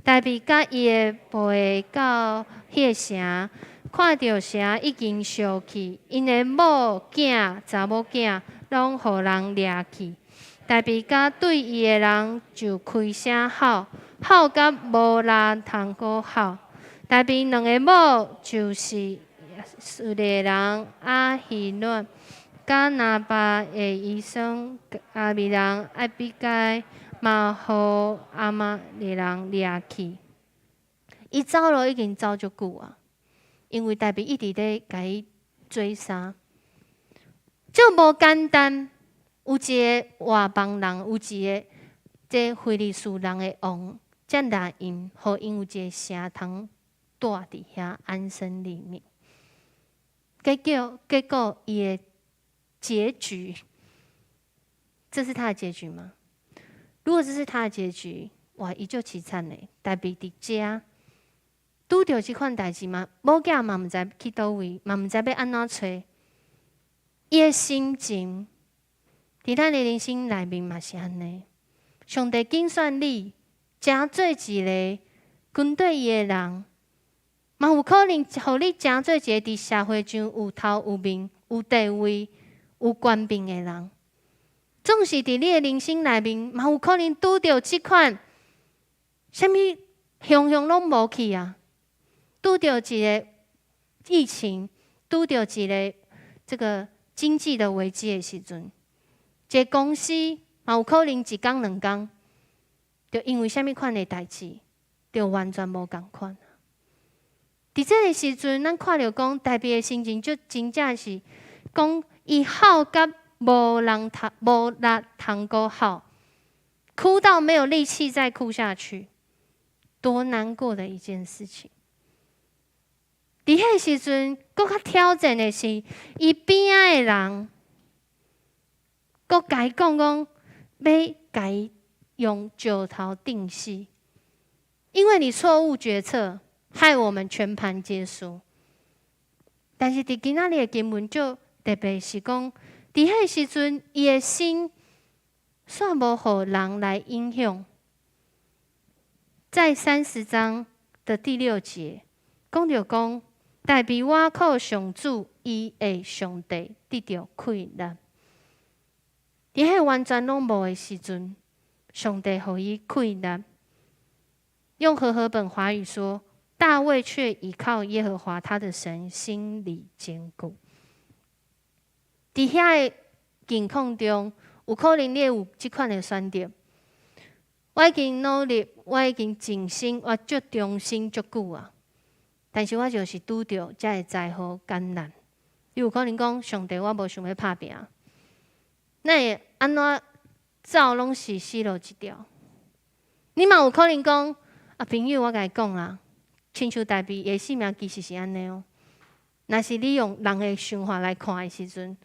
大衛佮伊的僕役到彼个城，看著城已經燒去，𪜶的某囝、查某囝攏予人掠去。大衛佮對伊的人就開聲吼，吼甲無力通閣吼。大衛兩个某就是以斯列人亞希暖，佮拿巴的姨甥亞米人亞比該，嘛予亞瑪力人掠去。伊走路已經走足久啊，因為大衛一直咧共伊追殺，足無簡單。有一个外邦人，有一个這非利士人的王，才來𪜶，予𪜶有一个城通蹛佇遐安身立命。結果，伊的結局，這是他的結局嗎？如果這是他的結局，哇，伊就淒慘嘞！大衛佇遮拄著這款代誌嘛，某囝嘛毋知去佗位，嘛毋知欲按怎揣。伊的心情，佇咱的人生內面嘛是按呢。上帝揀選你，成做一个軍隊伊的人，嘛有可能予你成做一个佇社會上有頭有面、有地位、有權柄的人，總是佇你的人生內面，嘛有可能拄著這款，啥物方向攏無去啊！拄著一个疫情，拄著一个這個經濟的危機的時陣，一个公司嘛有可能一工兩工，就因為啥物款的代誌，就完全無仝款。佇這个時陣，咱看著講，大衛的心情就真正是講，伊哭甲無人通無力通閣哭，哭到沒有力氣再哭下去，多難過的一件事情。佇彼個時陣，閣較挑戰的是，伊邊仔的人，閣共伊講講，欲共伊用石頭釘死，因為你錯誤決策，害我們全盤皆輸。但是佇今仔日的經文就特別是講，佇彼個時陣，伊的心煞無予人來影響。在30章的第六節，講著講，大衛倚靠上主，伊的上帝得著氣力。佇彼完全攏無的時陣，上帝予伊氣力。用和合本華語說，大衛卻倚靠耶和華他的神，心裡堅固。佇遐个境況中，有可能你會有這款的選擇。我已經努力，我已經盡心，我足忠心足久啊！但是我就是拄著這个災禍艱難。你有可能講，上帝，我無想欲拍拚，哪會按怎走攏是死路一條。你嘛有可能講，啊，朋友，我共你講啦，親像大衛的性命其實是按呢哦。若是你用人的想法來看的時陣，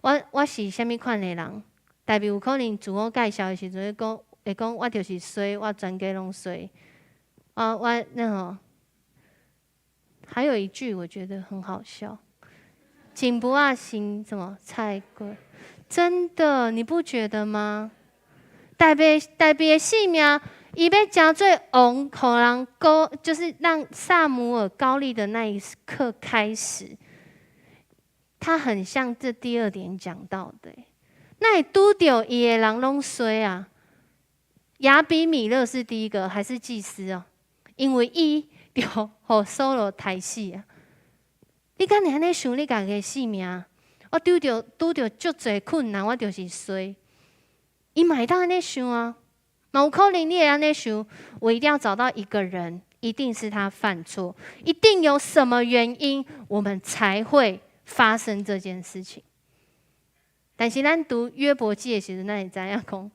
我是啥物款的人？大衛有可能自我介紹的時陣，會講我就是衰，我全家攏衰。啊，我那吼，還有一句我覺得很好笑，“金不阿生什麼菜龜”，真的你不覺得嗎？大衛的性命，伊欲成做王，予人膏，就是讓撒母耳膏立的那一刻開始，他很像這第二點講到的，哪會拄著伊的人攏衰啊！亞比米勒是第一個，還是祭司哦？因為伊就予掃羅刣死啊！你敢會按呢想你家己的性命？我拄著足濟困難，我就是衰。伊嘛會當按呢想啊，嘛有可能你會按呢想，我一定要找到一個人，一定是他犯錯，一定有什麼原因，我們才會發生這件事情。但是咱讀約伯記的時陣，咱會知影講，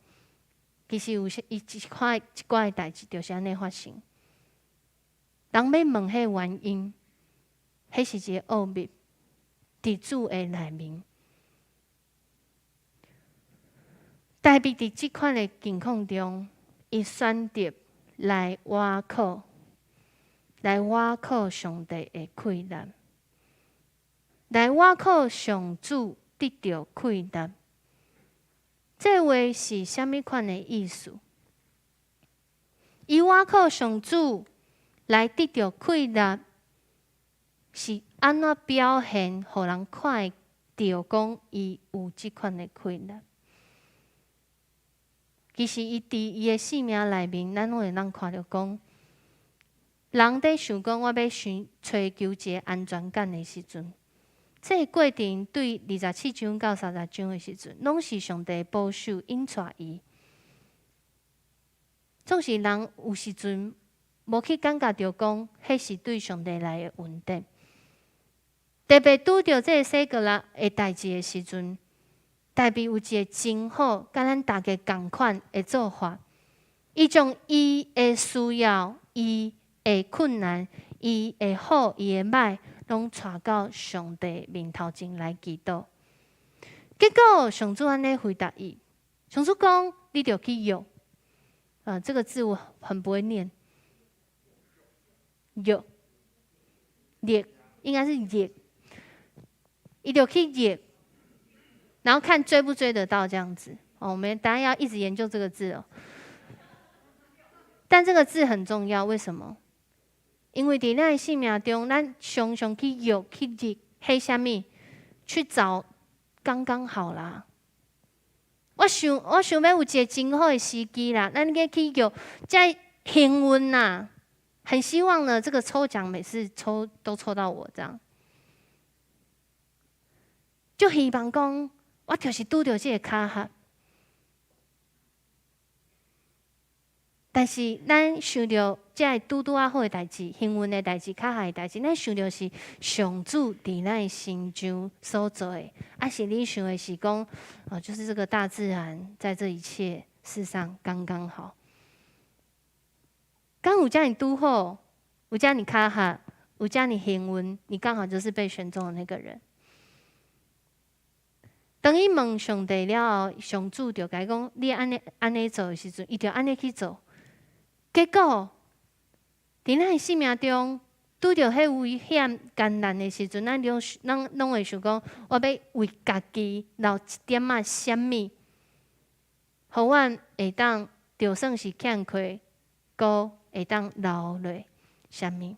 其實有些一塊一寡的代誌就是按呢發生。人欲問彼个原因，彼是一个奧秘，佇主的內面。大衛佇這款的境況中，伊選擇來倚靠上帝的氣力，來倚靠上主得著氣力。這話是啥物款的意思？伊倚靠上主來得著氣力，是按怎表現，予人看會著講伊有這款的氣力？其實，伊佇伊的性命內面，咱攏會當看著講，人佇想講我欲尋揣求一个安全感的時陣，這個過程對27章到30章的時陣，攏是上帝保守引帶伊。總是人有時陣無去感覺著講，彼是對上帝來的恩典。特別拄著這个西各拉的代誌的時陣，大衛有一个真好，佮咱大家仝款的做法。伊將伊的需要、伊的困難、伊的好、伊的歹，攏帶到上帝面頭前來祈禱。結果上主按呢回答伊，上主講：你著去約。啊，這個字我很不會念。約，約應該是約，伊著去約，然後看追不追得到這樣子。哦，我們等下要一直研究這個字哦。但這個字很重要，為什麼？因為佇咱的生命中，咱常常去約去日，彼啥物？去找剛剛好啦。我想，我想欲有一个真好的時機啦，咱去去叫遮幸運吶，很希望呢，這個抽獎每次抽都抽到我這樣，就希望講，我就是拄著這个巧合。但是咱想著這个拄拄仔好的代誌，幸運的代誌，巧合的代誌，咱想著是上主佇咱的身上所做的，抑是你想的是講，哦，就是這個大自然在這一切事上剛剛好。敢有遮爾拄好，有遮爾巧合，有遮爾幸運，你剛好就是被選中的那個人。當伊問上帝了後，上主就共伊講：你按呢按呢做的時陣，伊就按呢去做。結果，佇咱的生命中拄著彼危險艱難的時陣，咱攏咱攏會想講：我欲為家己留一點仔啥物，予阮會當就算是欠缺，閣會當留落啥物。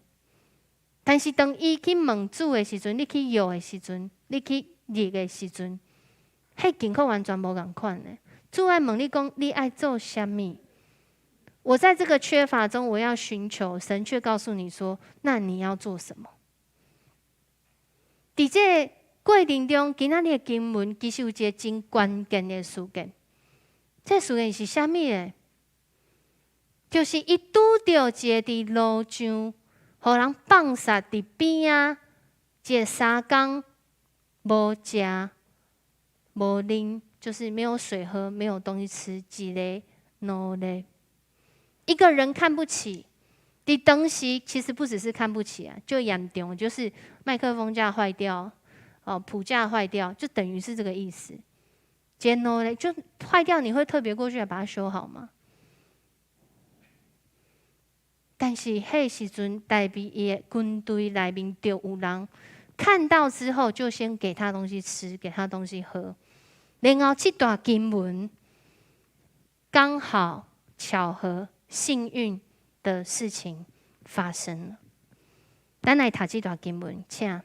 但是當伊去問主的時陣，你去約的時陣，你去立的時陣，彼境況完全無仝款的。主愛問你講：你愛做啥物？我在這個缺乏中，我要尋求神，卻告訴你說：“那你要做什麼？”佇這個過程中，今仔日的經文其實有一個真關鍵的事件。這事件是啥物呢？就是伊拄著一个佇路上，予人放殺佇邊仔，一个3工無食無啉，就是沒有水喝，沒有東西吃，一个奴隸。一個人看不起，佇當時其實不只是看不起啊，就嚴重，就是麥克風架壞掉，哦，譜架壞掉，就等於是這個意思。一个奴隸就壞掉，你會特別過去來把它修好嗎？但是彼時陣，大衛伊的軍隊內面就有人看到之後，就先給他東西吃，給他東西喝。然後這段經文剛好巧合。幸運的事情發生了。咱來讀這段經文，請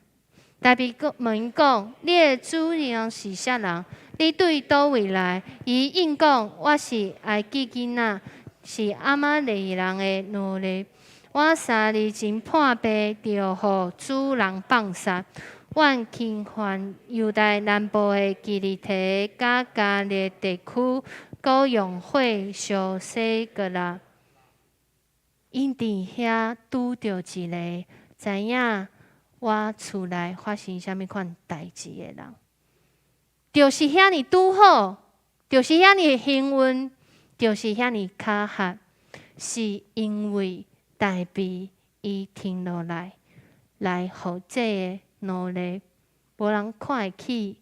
大衛問伊講：你的主人是啥人？你對佗位來？伊應講：我是埃及囡仔，是亞瑪力人的奴隸。我3日前破病，著予主人放殺。阮侵犯猶大南部的基利提佮迦勒地區，閣用火燒西各拉。𪜶佇遐拄著一个知影我厝內發生啥物款代誌的人，就是遐爾拄好，就是遐爾幸運，就是遐爾巧合，是因為大衛伊停落來，來予這個奴隸無人看會起，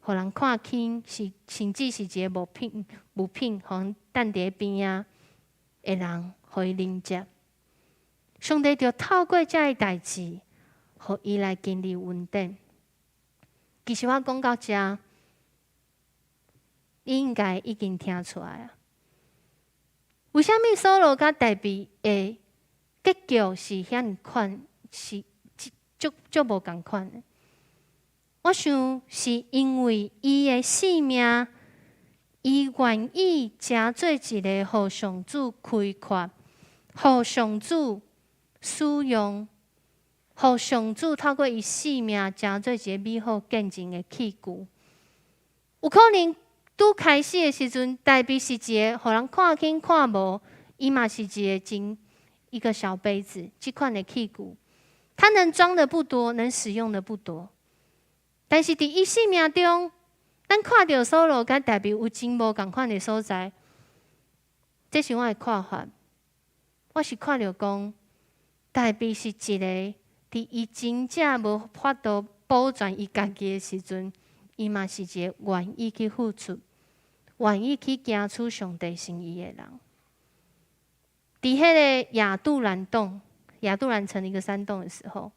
予人看輕，是甚至是一个物品，物品，予人擲佇邊仔的人，予伊啉食。上帝就透過這个代誌，予伊來經歷恩典。其實我講到遮，你應該已經聽出來啊。為啥物掃羅佮大衛的結局是遐爾款，是足足無仝款的？我想是因為伊的性命，伊願意成做一個予上主開闊，予上主使用，予上主透過伊性命成做一个美好見證的器具。有可能拄開始的時陣，大衛是一个予人看輕看無，伊嘛是一个真一個小杯子，這款的器具，它能裝的不多，能使用的不多。但是佇伊生命中，咱看著掃羅佮大衛有真無仝款的所在，這是我的看法。我是看著講，大衛是一個佇伊真正無法度保全伊家己的時陣，伊嘛是一個願意去付出、願意去行出上帝心意的人。佇彼个亞杜蘭洞、亞杜蘭城一個山洞的時候，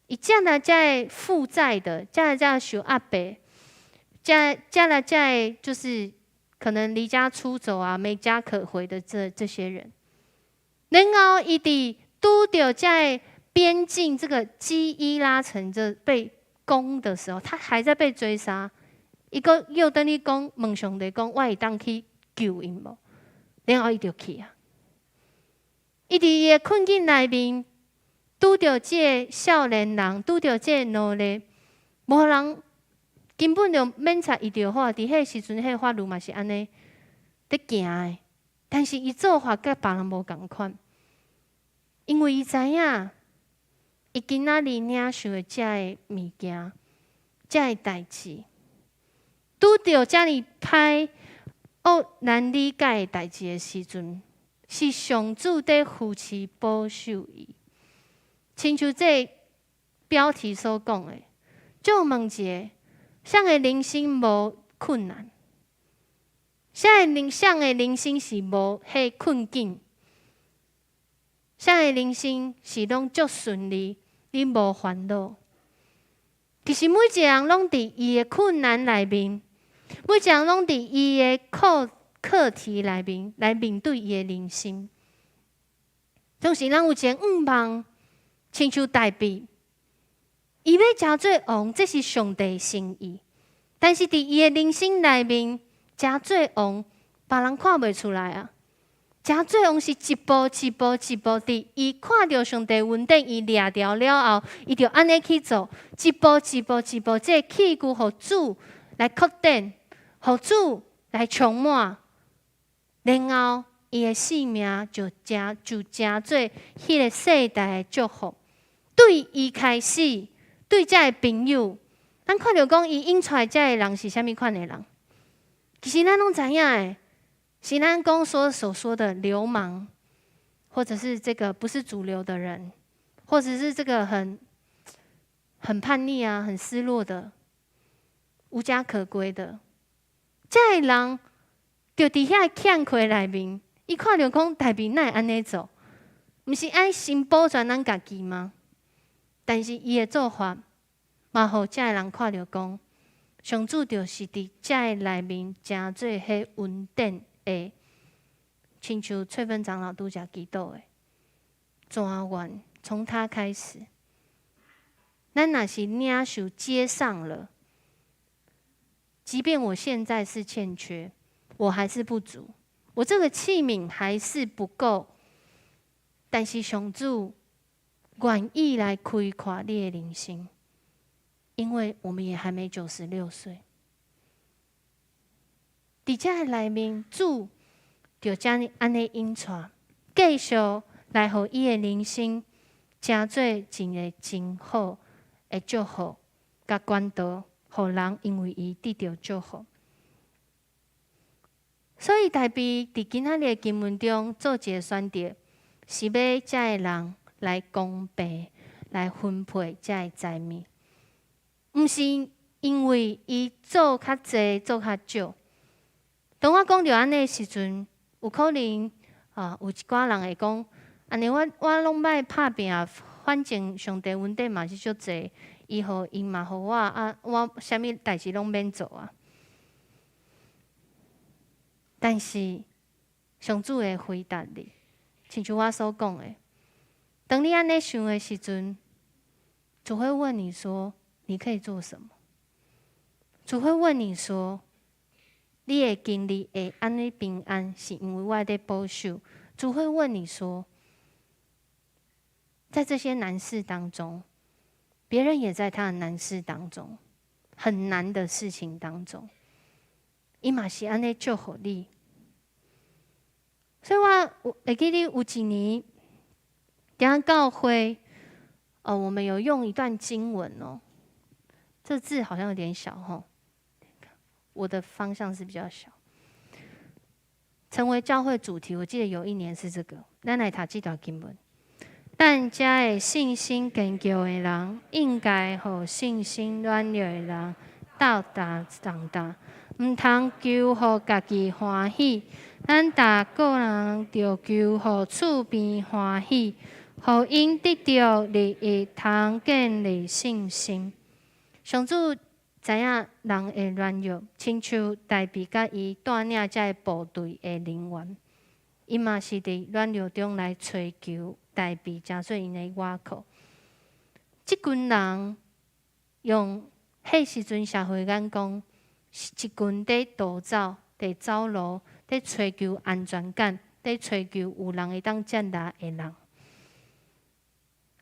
伊遮來遮个負債的，遮來遮受壓迫，遮遮來遮个就是可能離家出走啊、沒家可回的這些人，然後伊佇拄著這个邊境這個基伊拉城這被攻的時候，他還在被追殺，伊閣叫轉去講問上帝講，我會當去救𪜶無？然後伊就去啊。伊佇伊的困境內面，拄著這个少年人，拄著這個奴隸，無人根本就免插伊著好。佇彼个時陣，彼个法律嘛是按呢佇行的。但是伊做法佮別人無仝款，因為伊知影，伊今仔日領受的這个物件，這个代誌，拄著遮爾歹、惡難理解的代誌的時陣，是上主佇扶持保守伊。親像這個標題所講的，借問一下，啥个人生無困難？啥个人生是無彼困境？啥个人生是攏足順利，你無煩惱？其實每一個人攏佇伊的困難內面，每一個人攏佇伊的課題內面來面對伊的人生。總是咱有一個願望，親像大衛，伊欲成做王，這是上帝心意。但是佇伊的人生內面，成做王，別人看袂出來啊。成做王是一步一步一步，佇伊看著上帝恩典，伊掠著了後，伊就按呢去做，一步一步一步，這个器具予主來擴展，予主來充滿，然後伊的性命就成做彼个世代的祝福。對伊開始，對這个朋友，咱看著講伊引出來這个人是啥物款的人？其實咱攏知影的，是咱講所說的流氓，或者是這個不是主流的人，或者是這個很叛逆啊、很失落的、無家可歸的，這个人，就佇遐欠缺內面，伊看著講大衛哪會按呢做？毋是愛先保全咱家己嗎？但是伊的做法，嘛予這个人看著講，上主就是佇這个內面成做彼恩典的，親像翠芬長老拄才祈禱的，泉源從他開始。咱若是領受接上了，即便我現在是欠缺，我還是不足，我這個器皿還是不夠，但是上主願意來開闊你的人生，因為我們也還沒96歲。佇這个內面，主就這呢按呢引帶，繼續來予伊的人生成做一個真好的祝福，佮管道，予人因為伊得著祝福。所以大衛佇今仔日的經文中做一個選擇，是欲這个人來公平來分配這个財物，毋是因為伊做較濟做較少。當我講著按呢的時陣，有可能啊，有一寡人會講，按呢我攏欲拍拚，反正上帝恩典嘛是足濟，伊予伊嘛予我啊，我啥物代誌攏免做啊。但是上主會回答你，親像我所講的，當你按呢想的時陣，主會問你說：你可以做什麼？主會問你說：你的經歷會按呢平安，是因為我佇保守。主會問你說，在這些難事當中，別人也在他的難事當中，很難的事情當中，伊嘛是按呢祝福你。所以我會記得有一年，佇教會，哦，我們有用一段經文哦，這字好像有點小吼，我的方向是比較小。成為教會主題，我記得有一年是這個，咱來讀這段經文。咱遮的信心堅強的人，應該予信心軟弱的人鬥擔重擔，毋通求予家己歡喜。咱逐個人著求予厝邊歡喜，予𪜶得著利益，通建立信心。上主知影人的軟弱，親像大衛佮伊帶領這个部隊的人員，伊嘛是佇軟弱中來揣求大衛，成做𪜶的倚靠。這群人用彼時陣社會眼光，是一群佇逃走、佇走路、佇揣求安全感、佇揣求有人會當接納的人。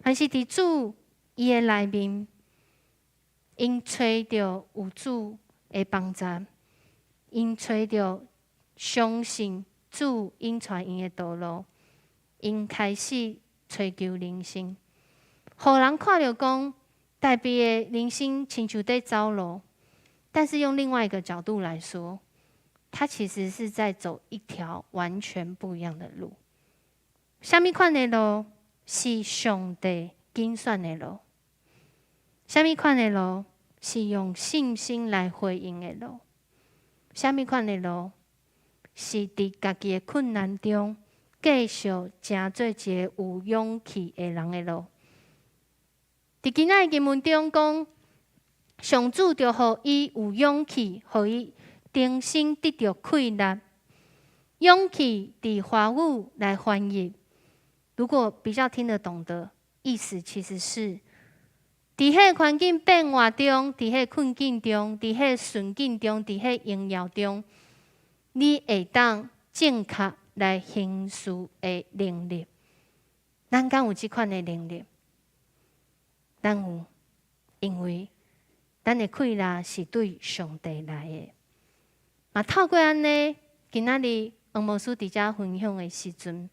但是佇主伊的內面，𪜶揣著有主的幫助，𪜶揣著相信主引帶𪜶的道路，𪜶開始揣求人生。予人看著講，大衛的人生親像佇走路，但是用另外一個角度來說，他其實是在走一條完全不一樣的路。啥物款的路？是上帝揀選的路。啥物款的路？是用信心來回應的路。啥物款的路？是佇家己的困難中，繼續成做一個有勇氣的人的路。佇今仔的經文中講，上主就予伊有勇氣，予伊重新得著氣力。勇氣佇華語來翻譯，如果比較聽得懂的意思，其實是佇彼個環境變化中，佇彼個困境中，佇彼個順境中，佇彼個榮耀中，你會當正確來行事的能力。咱敢有這款的能力？咱有，因為咱的氣力是對上帝來的。嘛，透過按呢，今仔日黃牧師佇遮分享的時陣，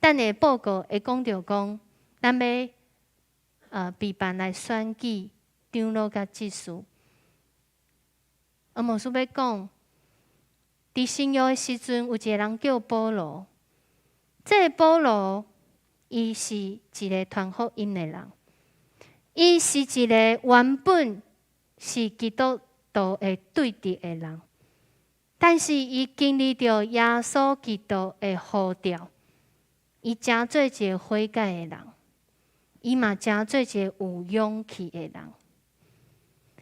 等下報告會講著講，咱欲備辦來選舉長老佮執事。黃牧師欲講，佇新約的時陣，有一個人叫保羅。這個保羅，伊是一個傳福音的人，伊是一個原本是基督徒的對敵的人，但是伊經歷著耶穌基督的呼召，伊成做一個悔改的人，伊嘛成做一個有勇氣的人。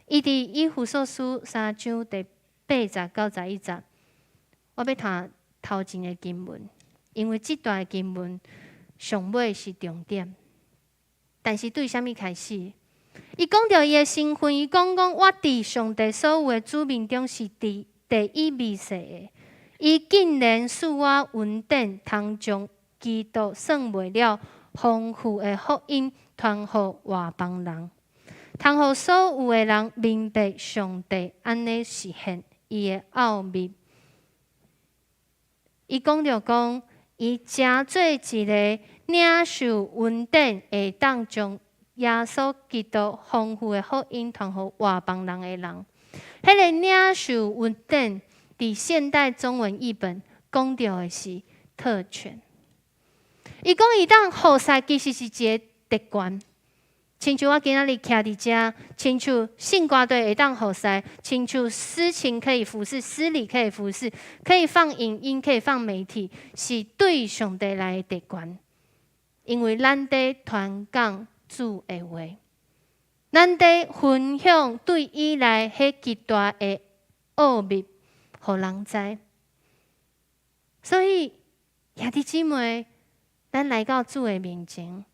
伊佇以弗所書三章第八節到11節，我欲讀頭前的經文，因為這段經文上尾是重點。但是對啥物開始？伊講著伊的身份，伊講講我佇上帝所有的子民中是第一微細的。伊竟然賜我恩典，通將基督算袂了豐富的福音傳予外邦人，通予所有的人明白上帝按呢實現伊的奧秘。伊講著講，伊成做一個領受恩典，會當將耶穌基督豐富的福音傳予外邦人的人。彼個領受恩典，佇現代中文譯本講著的是特權。伊講伊當服侍，其實是一個特權。親像我今仔日徛佇遮，親像聖歌隊會當服侍，親像司琴可以服侍，司禮可以服侍，可以放影音，可以放媒體，是對上帝來的特權。因為咱佇傳講主的話，咱佇分享對伊來彼極大的奧秘，予人知。所以兄弟姊妹，咱來到主的面前，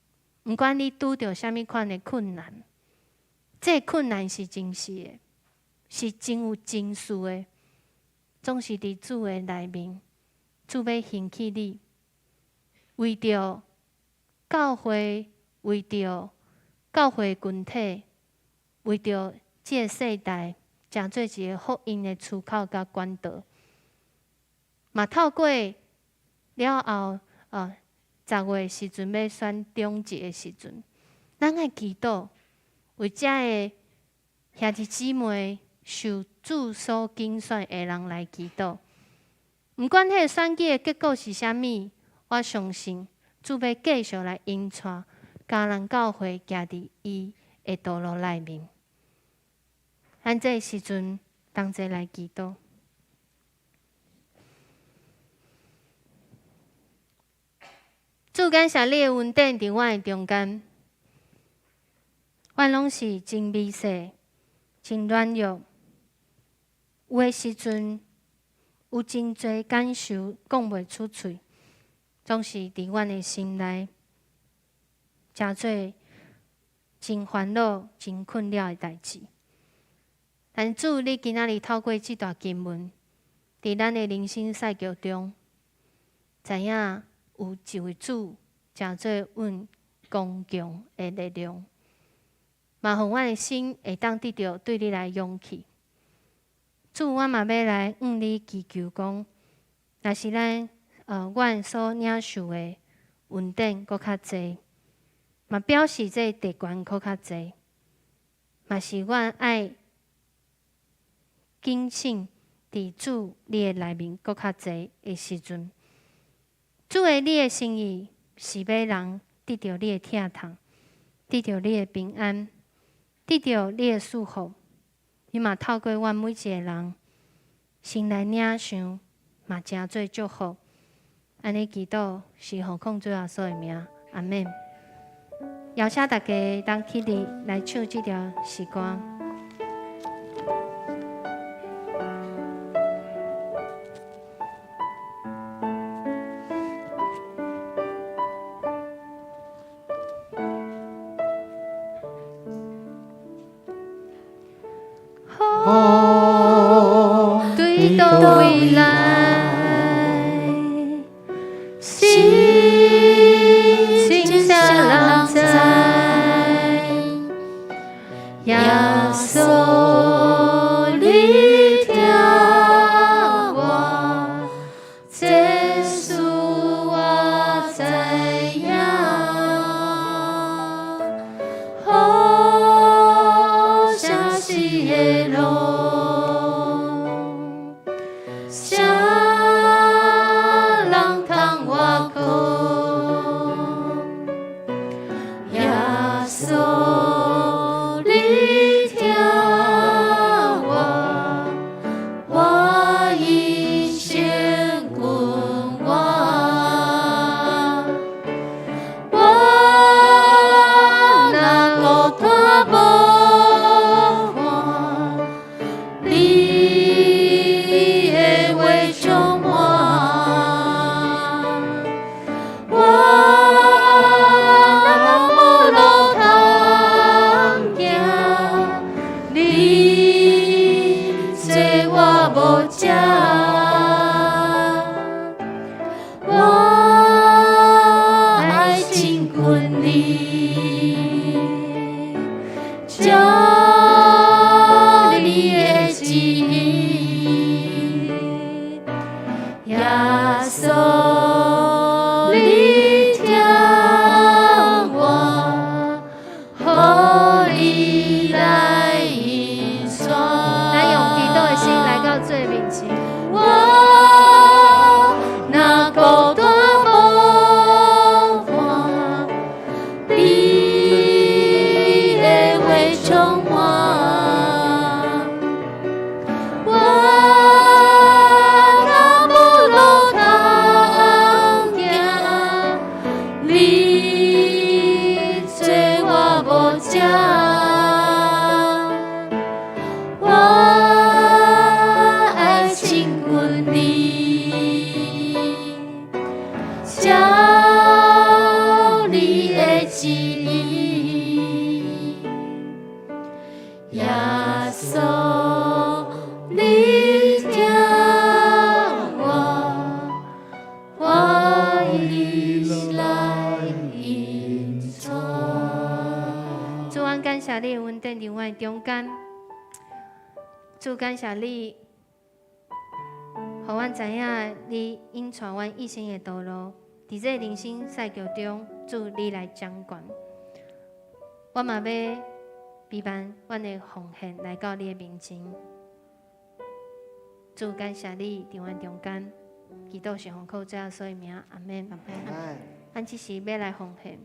毋管你拄著啥物款的困難，這個困難是真實的，是真有真實的，總是佇主的內面，主欲興起你，為著教會，為著教會群體，為著這個世代，成做一個福音的出口佮管道。嘛透過了後，10月時陣欲選長執的時陣，咱愛祈禱，為遮个兄弟姊妹受主所揀選的人來祈禱。毋管彼個選舉的結果是啥物，我相信主欲繼續來引帶迦南教會行佇伊的道路內面。咱這个時陣同齊來祈禱。主，感謝你的恩典佇阮的中間，阮攏是真微細、真軟弱，有的時陣有真濟感受講袂出喙，總是佇阮的心內，誠做真煩惱、真困擾的代誌。但主，你今仔日透過這段經文，佇咱的人生賽局中，知影有一位主，成做阮剛強的力量，嘛予阮的心會當得著對你來勇氣。主，阮嘛欲來向你祈求講，若是咱阮所領受的恩典閣較濟，嘛表示這個特權閣較濟，嘛是阮愛謹慎佇主你的內面閣較濟的時陣，主的你的心意是欲人得著你的疼痛，得著你的平安，得著你的祝福。你嘛透過阮每一个人，先來領受，嘛成做祝福。按呢祈禱是奉靠主耶穌的名，阿們。邀請大家當起立來唱這條詩歌。風對佗位來？是真啥人知？耶穌，你聽我，這事我知影。雨啥時會落？啥人通倚靠？耶穌，你聽我，我一生跟我，我若孤單無伴，你的話充滿，我若無路通行，你做我無遮，我愛親近你，照你的旨意，耶穌，你聽我，予你來引帶。咱用祈禱的心來到主的面前。我若孤單無伴，你的話充滿，我若無路通行，你做我無遮，我愛親近你，照你的旨意，耶穌，你聽我，我已來引帶。主，阮感謝你的恩典佇阮的中間。主，感謝你，予阮知影你引帶阮一生的道路，佇這個人生賽局中，主你來掌權。我嘛欲備辦阮的奉獻來到你的面前。主，感謝你佇阮中間，祈禱是奉靠主耶穌的名，阿們。咱這時欲來奉獻。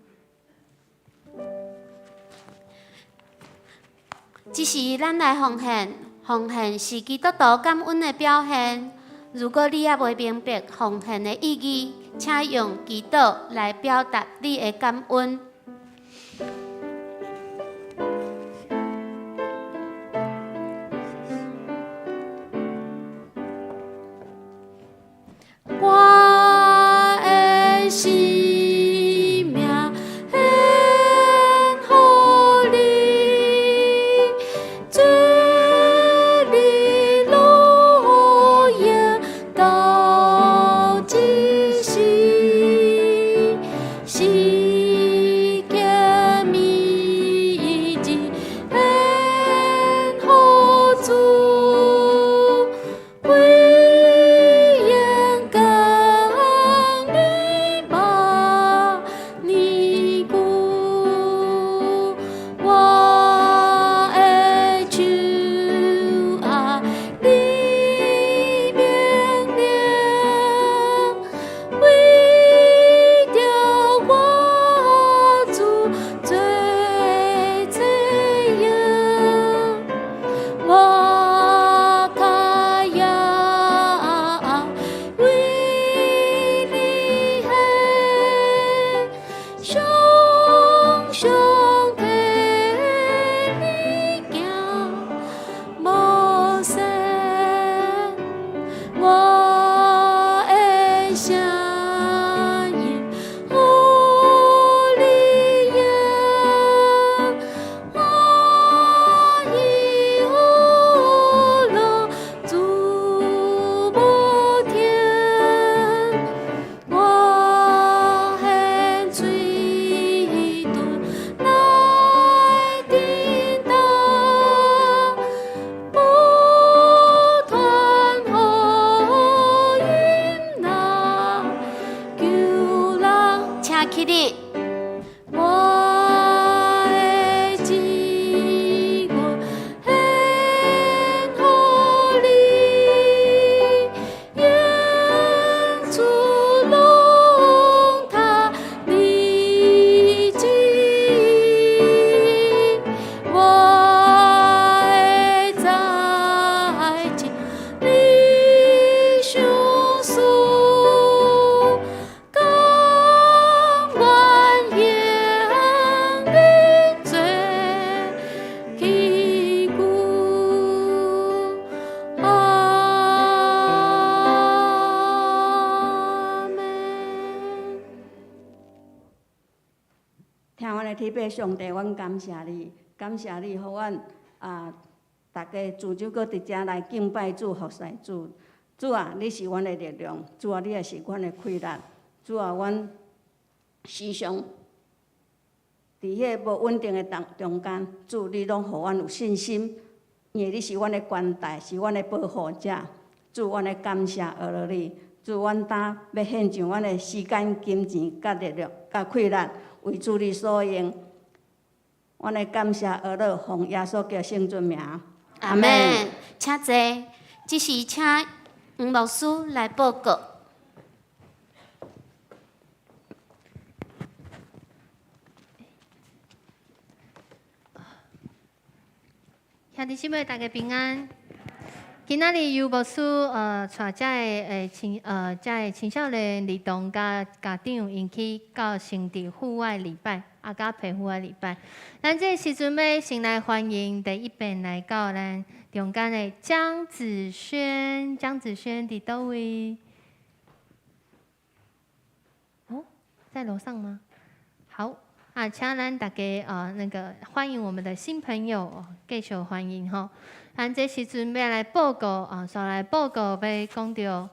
這時咱來奉獻，奉獻是基督徒感恩的表現。如果你猶未明白奉獻的意義，請用祈禱來表達你的感恩。我的生命獻予你，做我的志願獻予你，永出攏他你旨意，我的才情你賞賜，甘願用你做器具。阿們。疼阮的天父上帝，阮感謝你，感謝你，予阮啊，逐家自主閣佇遮來敬拜主、服侍主。主啊，你是阮的力量，主啊，你也是阮的氣力。主啊，阮時常佇彼個無穩定的當中間，主你攏予阮有信心，因為你是阮的關大，是阮的保護者。主，阮來感謝阿羅你。主，阮今欲獻上阮的時間、金錢、佮力量、佮氣力，為主你所用。阮來感謝阿羅，奉耶穌基督聖尊名。阿們。請坐，這時請黃牧師來報告。兄弟姊妹，大家平安。今仔日由牧師帶遮个青遮个青少年兒童佮家長𪜶去到聖地戶外禮拜，啊，佮陪戶外禮拜。咱這个時陣欲先來歡迎第一遍來到咱中間的江子軒，江子軒佇佗位？哦，在樓上嗎？好。啊，請咱大家那個歡迎我們的新朋友，繼續歡迎吼。咱這時陣欲來報告啊，煞來報告欲講著，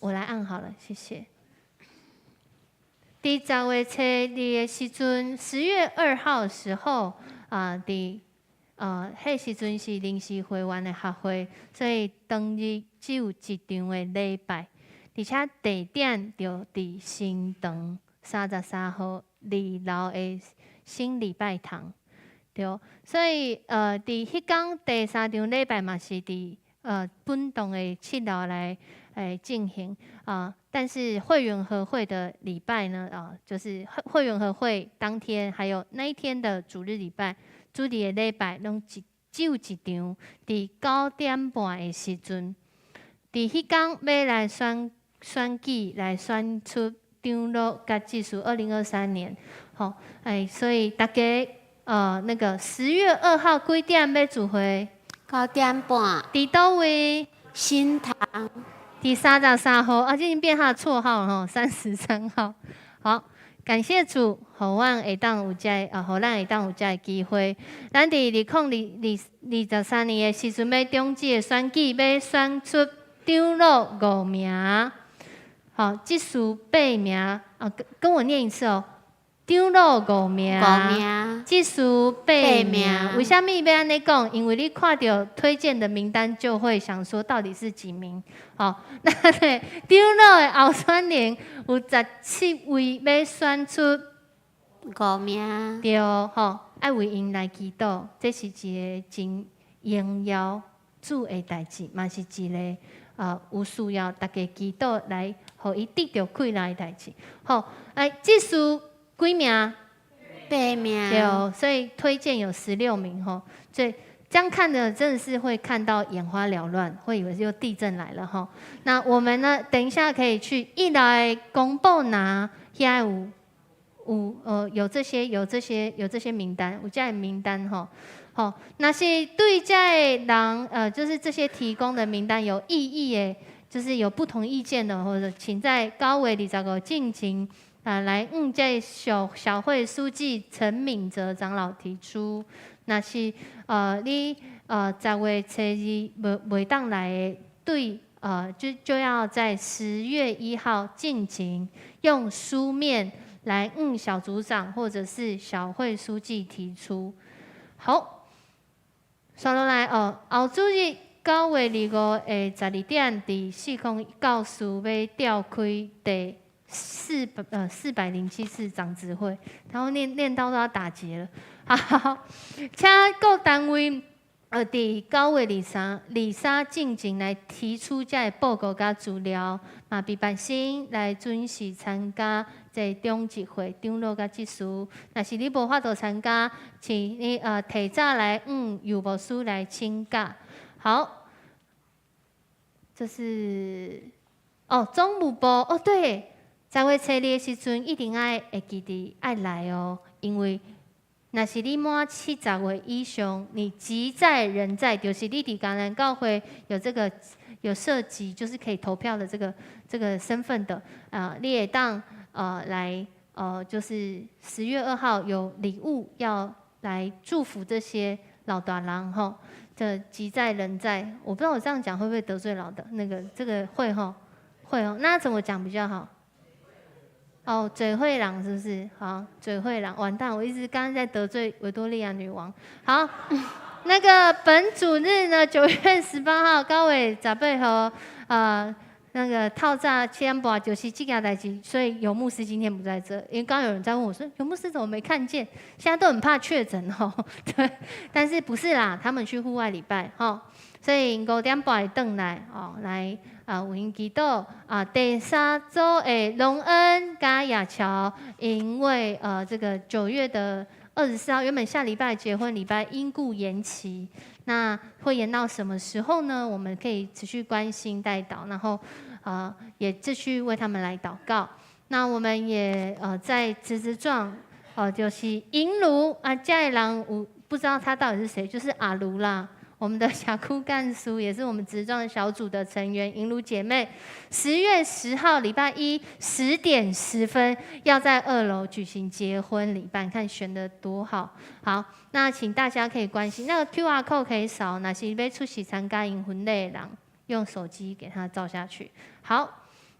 我來按好了，謝謝。佇10月初2的時陣，10月2號時候啊，佇彼時陣是臨時會員的合會，所以當日只有一場的禮拜，而且地點就佇新堂33號二樓的新禮拜堂，對，所以佇彼工第三場禮拜嘛是佇本棟的7樓來進行啊，但是會員合會的禮拜呢啊，就是會員合會當天，還有那一天的主日禮拜，主日的禮拜攏只有一場，佇9點半的時陣，佇彼工欲來選舉來選出長老佮執事，2023年，吼，所以大家那個10月2號幾點欲聚會？ 9點半。佇佗位？新堂。佇33號，啊，這已經變他的綽號吼，33號。好，感謝主，予阮會當有這個，予咱會當有這個機會。咱佇2023年的時陣，欲長子的選舉，欲選出長老五名。好，執事八名，啊，跟我念一次哦。長老五名，五名，執事八名。為啥物欲按呢講？因為你看著推薦的名單，就會想說到底是幾名？好，那咧長老的候選人有17位，欲選出五名。對，吼，愛為𪜶來祈禱，這是一個真榮耀主的代誌，嘛是一個有需要大家祈禱來，予伊得著氣力的代誌。好，來執事幾名？八名。對，所以推薦有16名吼，所以這樣看的真的是會看到眼花繚亂，會以為又地震來了吼。那我們呢？等一下可以去一來公布拿遐有這些有這些有這些名單，有這个名單吼。好，若是對這个人就是這些提供的名單有異議的，就是有不同意見的，或者請在9月25進行啊，來這小會書記陳敏哲長老提出，若是你10月初2袂當來的，對就要在10月1號進行用書面來小組長或者是小會書記提出。好。煞落來哦，後主日9月25的12點，佇四空教室欲召開第407次長執會，然後念到都要打結了。好，請各單位佇9月23進前來提出這个報告佮資料，嘛備辦生來準時參加這個長執會長老佮執事。若是你無法度參加，請你提早來向尤牧師來請假。好，這是哦總務部哦對，10月初2的時陣一定愛會記得愛來哦，因為若是你滿70歲以上，你籍在人在，就是你佇迦南教會有這個有涉及，就是可以投票的這個身份的啊，你會當來就是10月2號有禮物要來祝福這些老大人吼，這籍在人在，我不知道我這樣講會不會得罪老的那個這個會吼會哦，那怎麼講比較好？哦，嘴會人是不是？好，嘴會人，完蛋！我一直剛剛在得罪維多利亞女王。好，那個本主日呢，9月18號，9月18號，那個透早7點半就是這件代誌，所以尤牧師今天不在這，因為剛剛有人在問我說，尤牧師怎麼沒看見？現在都很怕確診哦，對，但是不是啦，他們去戶外禮拜哈，所以5點半會轉來哦，來。啊，為𪜶祈禱啊，第三組的隆恩佮亞喬，因為這個9月的24號，原本下禮拜結婚禮拜因故延期，那會延到什麼時候呢？我們可以持續關心代禱，然後也繼續為他們來禱告。那我們也在侄子狀，就是銀如啊，這个人有不知道他到底是誰，就是阿盧啦。我們的小庫幹書也是我們植狀小組的成員，銀如姐妹，10月10號禮拜一10點10分要在2樓舉行結婚禮拜，看選得多好。好，那請大家可以關心那個 QR code 可以掃，若是欲出席參加𪜶婚禮的人，用手機給他照下去。好，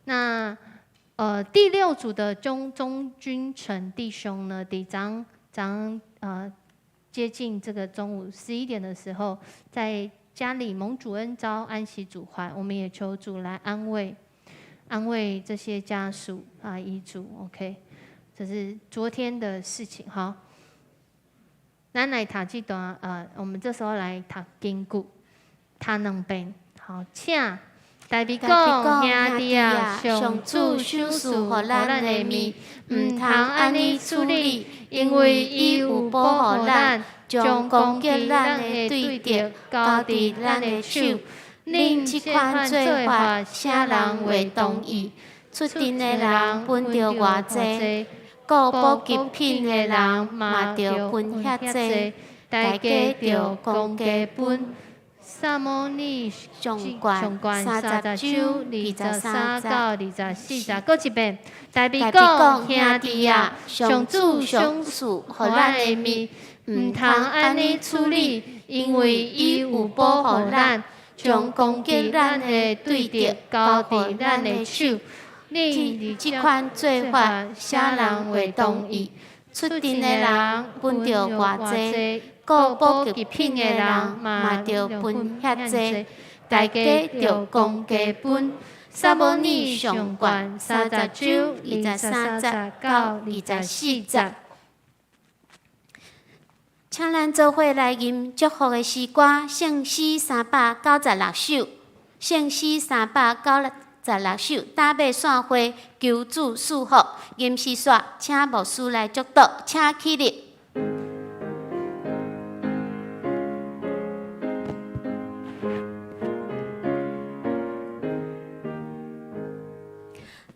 那第六組的鍾君成弟兄呢，佇昨昨接近這個中午11點的時候，在家裡蒙主恩召安息主懷，我們也求主來安慰安慰這些家屬啊遺族。OK，這是昨天的事情。好，咱來讀這段，我們這時候來讀經句，讀兩遍。好，請大衛講，兄弟啊，上主賞賜予咱的物，毋通按呢處理，因為伊有保護咱，將攻擊咱的對敵交佇咱的手。恁這款做法，啥人會同意？出陣的人分著偌濟，顧補給品的人嘛著分遐濟，大家著公家分。撒母耳上卷30章23到24節，閣一遍。大衛講，兄弟啊，上主賞賜予咱的物，毋通按呢處理，因為伊有保護咱，將攻擊咱的對敵交佇咱的手。恁這款做法，啥人會同意？出陣的人分著偌濟，顧補給品的人嘛著分遐濟，大家著公家分。撒母耳上卷30章23節到24節。請咱做伙來吟祝福的詩歌，聖詩396首，聖詩396首，搭馬散會，求主賜福。吟詩煞，請牧師來祝禱，請起立。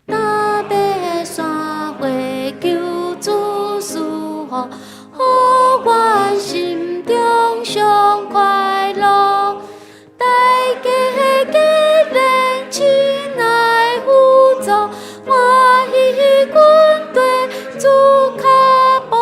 搭馬散會，求主賜福，予阮心中上快樂。大家結連親愛互助，歡喜跟綴主跤步。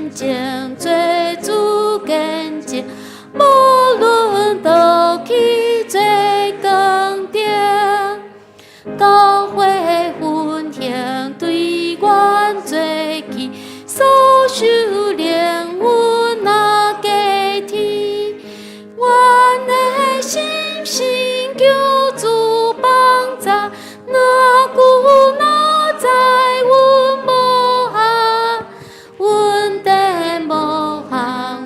見證，做主見證，無論倒去做崗頂，教會奮興對阮做起，所受靈恩若加添，阮的心神求主幫助，若久若在阮無限，恩典無限，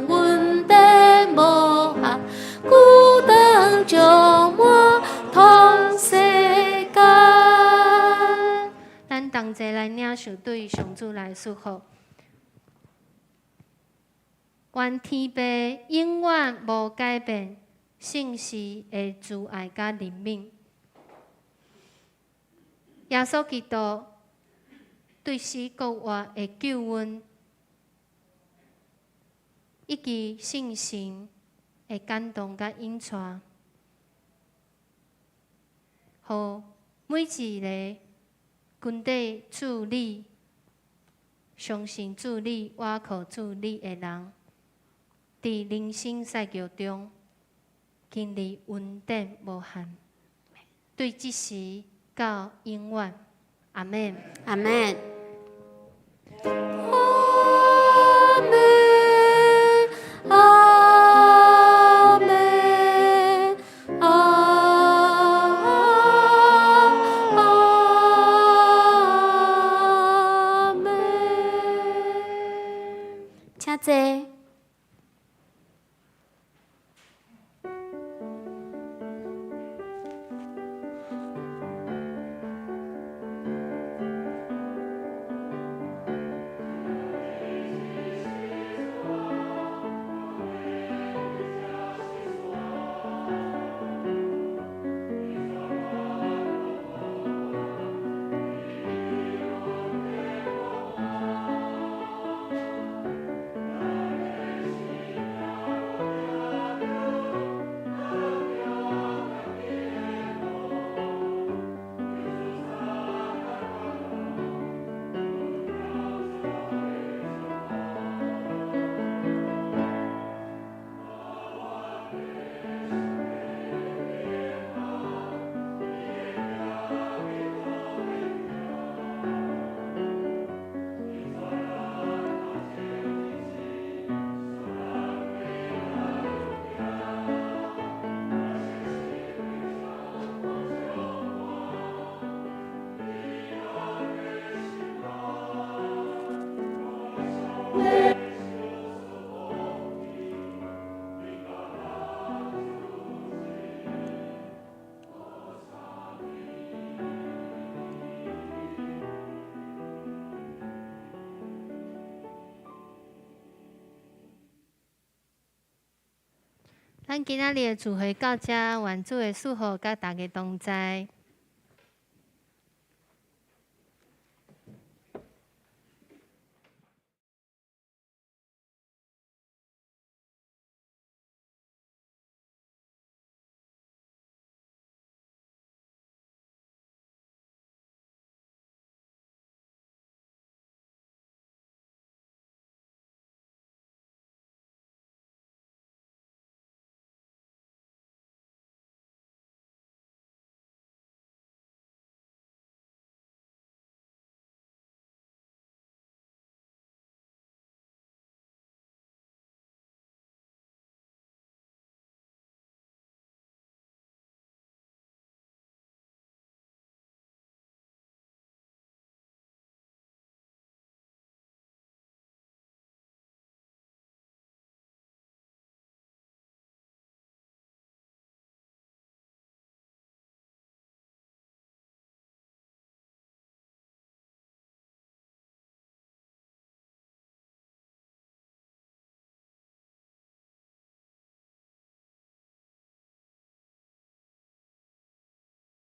恩典無限，孤單充滿通世間。咱同齊來領受對上主來祝福。願天父永遠無改變，聖時的慈愛佮憐憫。耶穌基督對死復活的救恩，以及聖神的感動佮引帶，予每一个跟綴主你、相信主你、倚靠主你的人，佇人生賽局中經歷恩典無限，對這時到永遠，阿們。阿們。阿們，阿們，阿阿們。請坐。咱今仔日的聚會到遮，願主的祝福佮大家同在。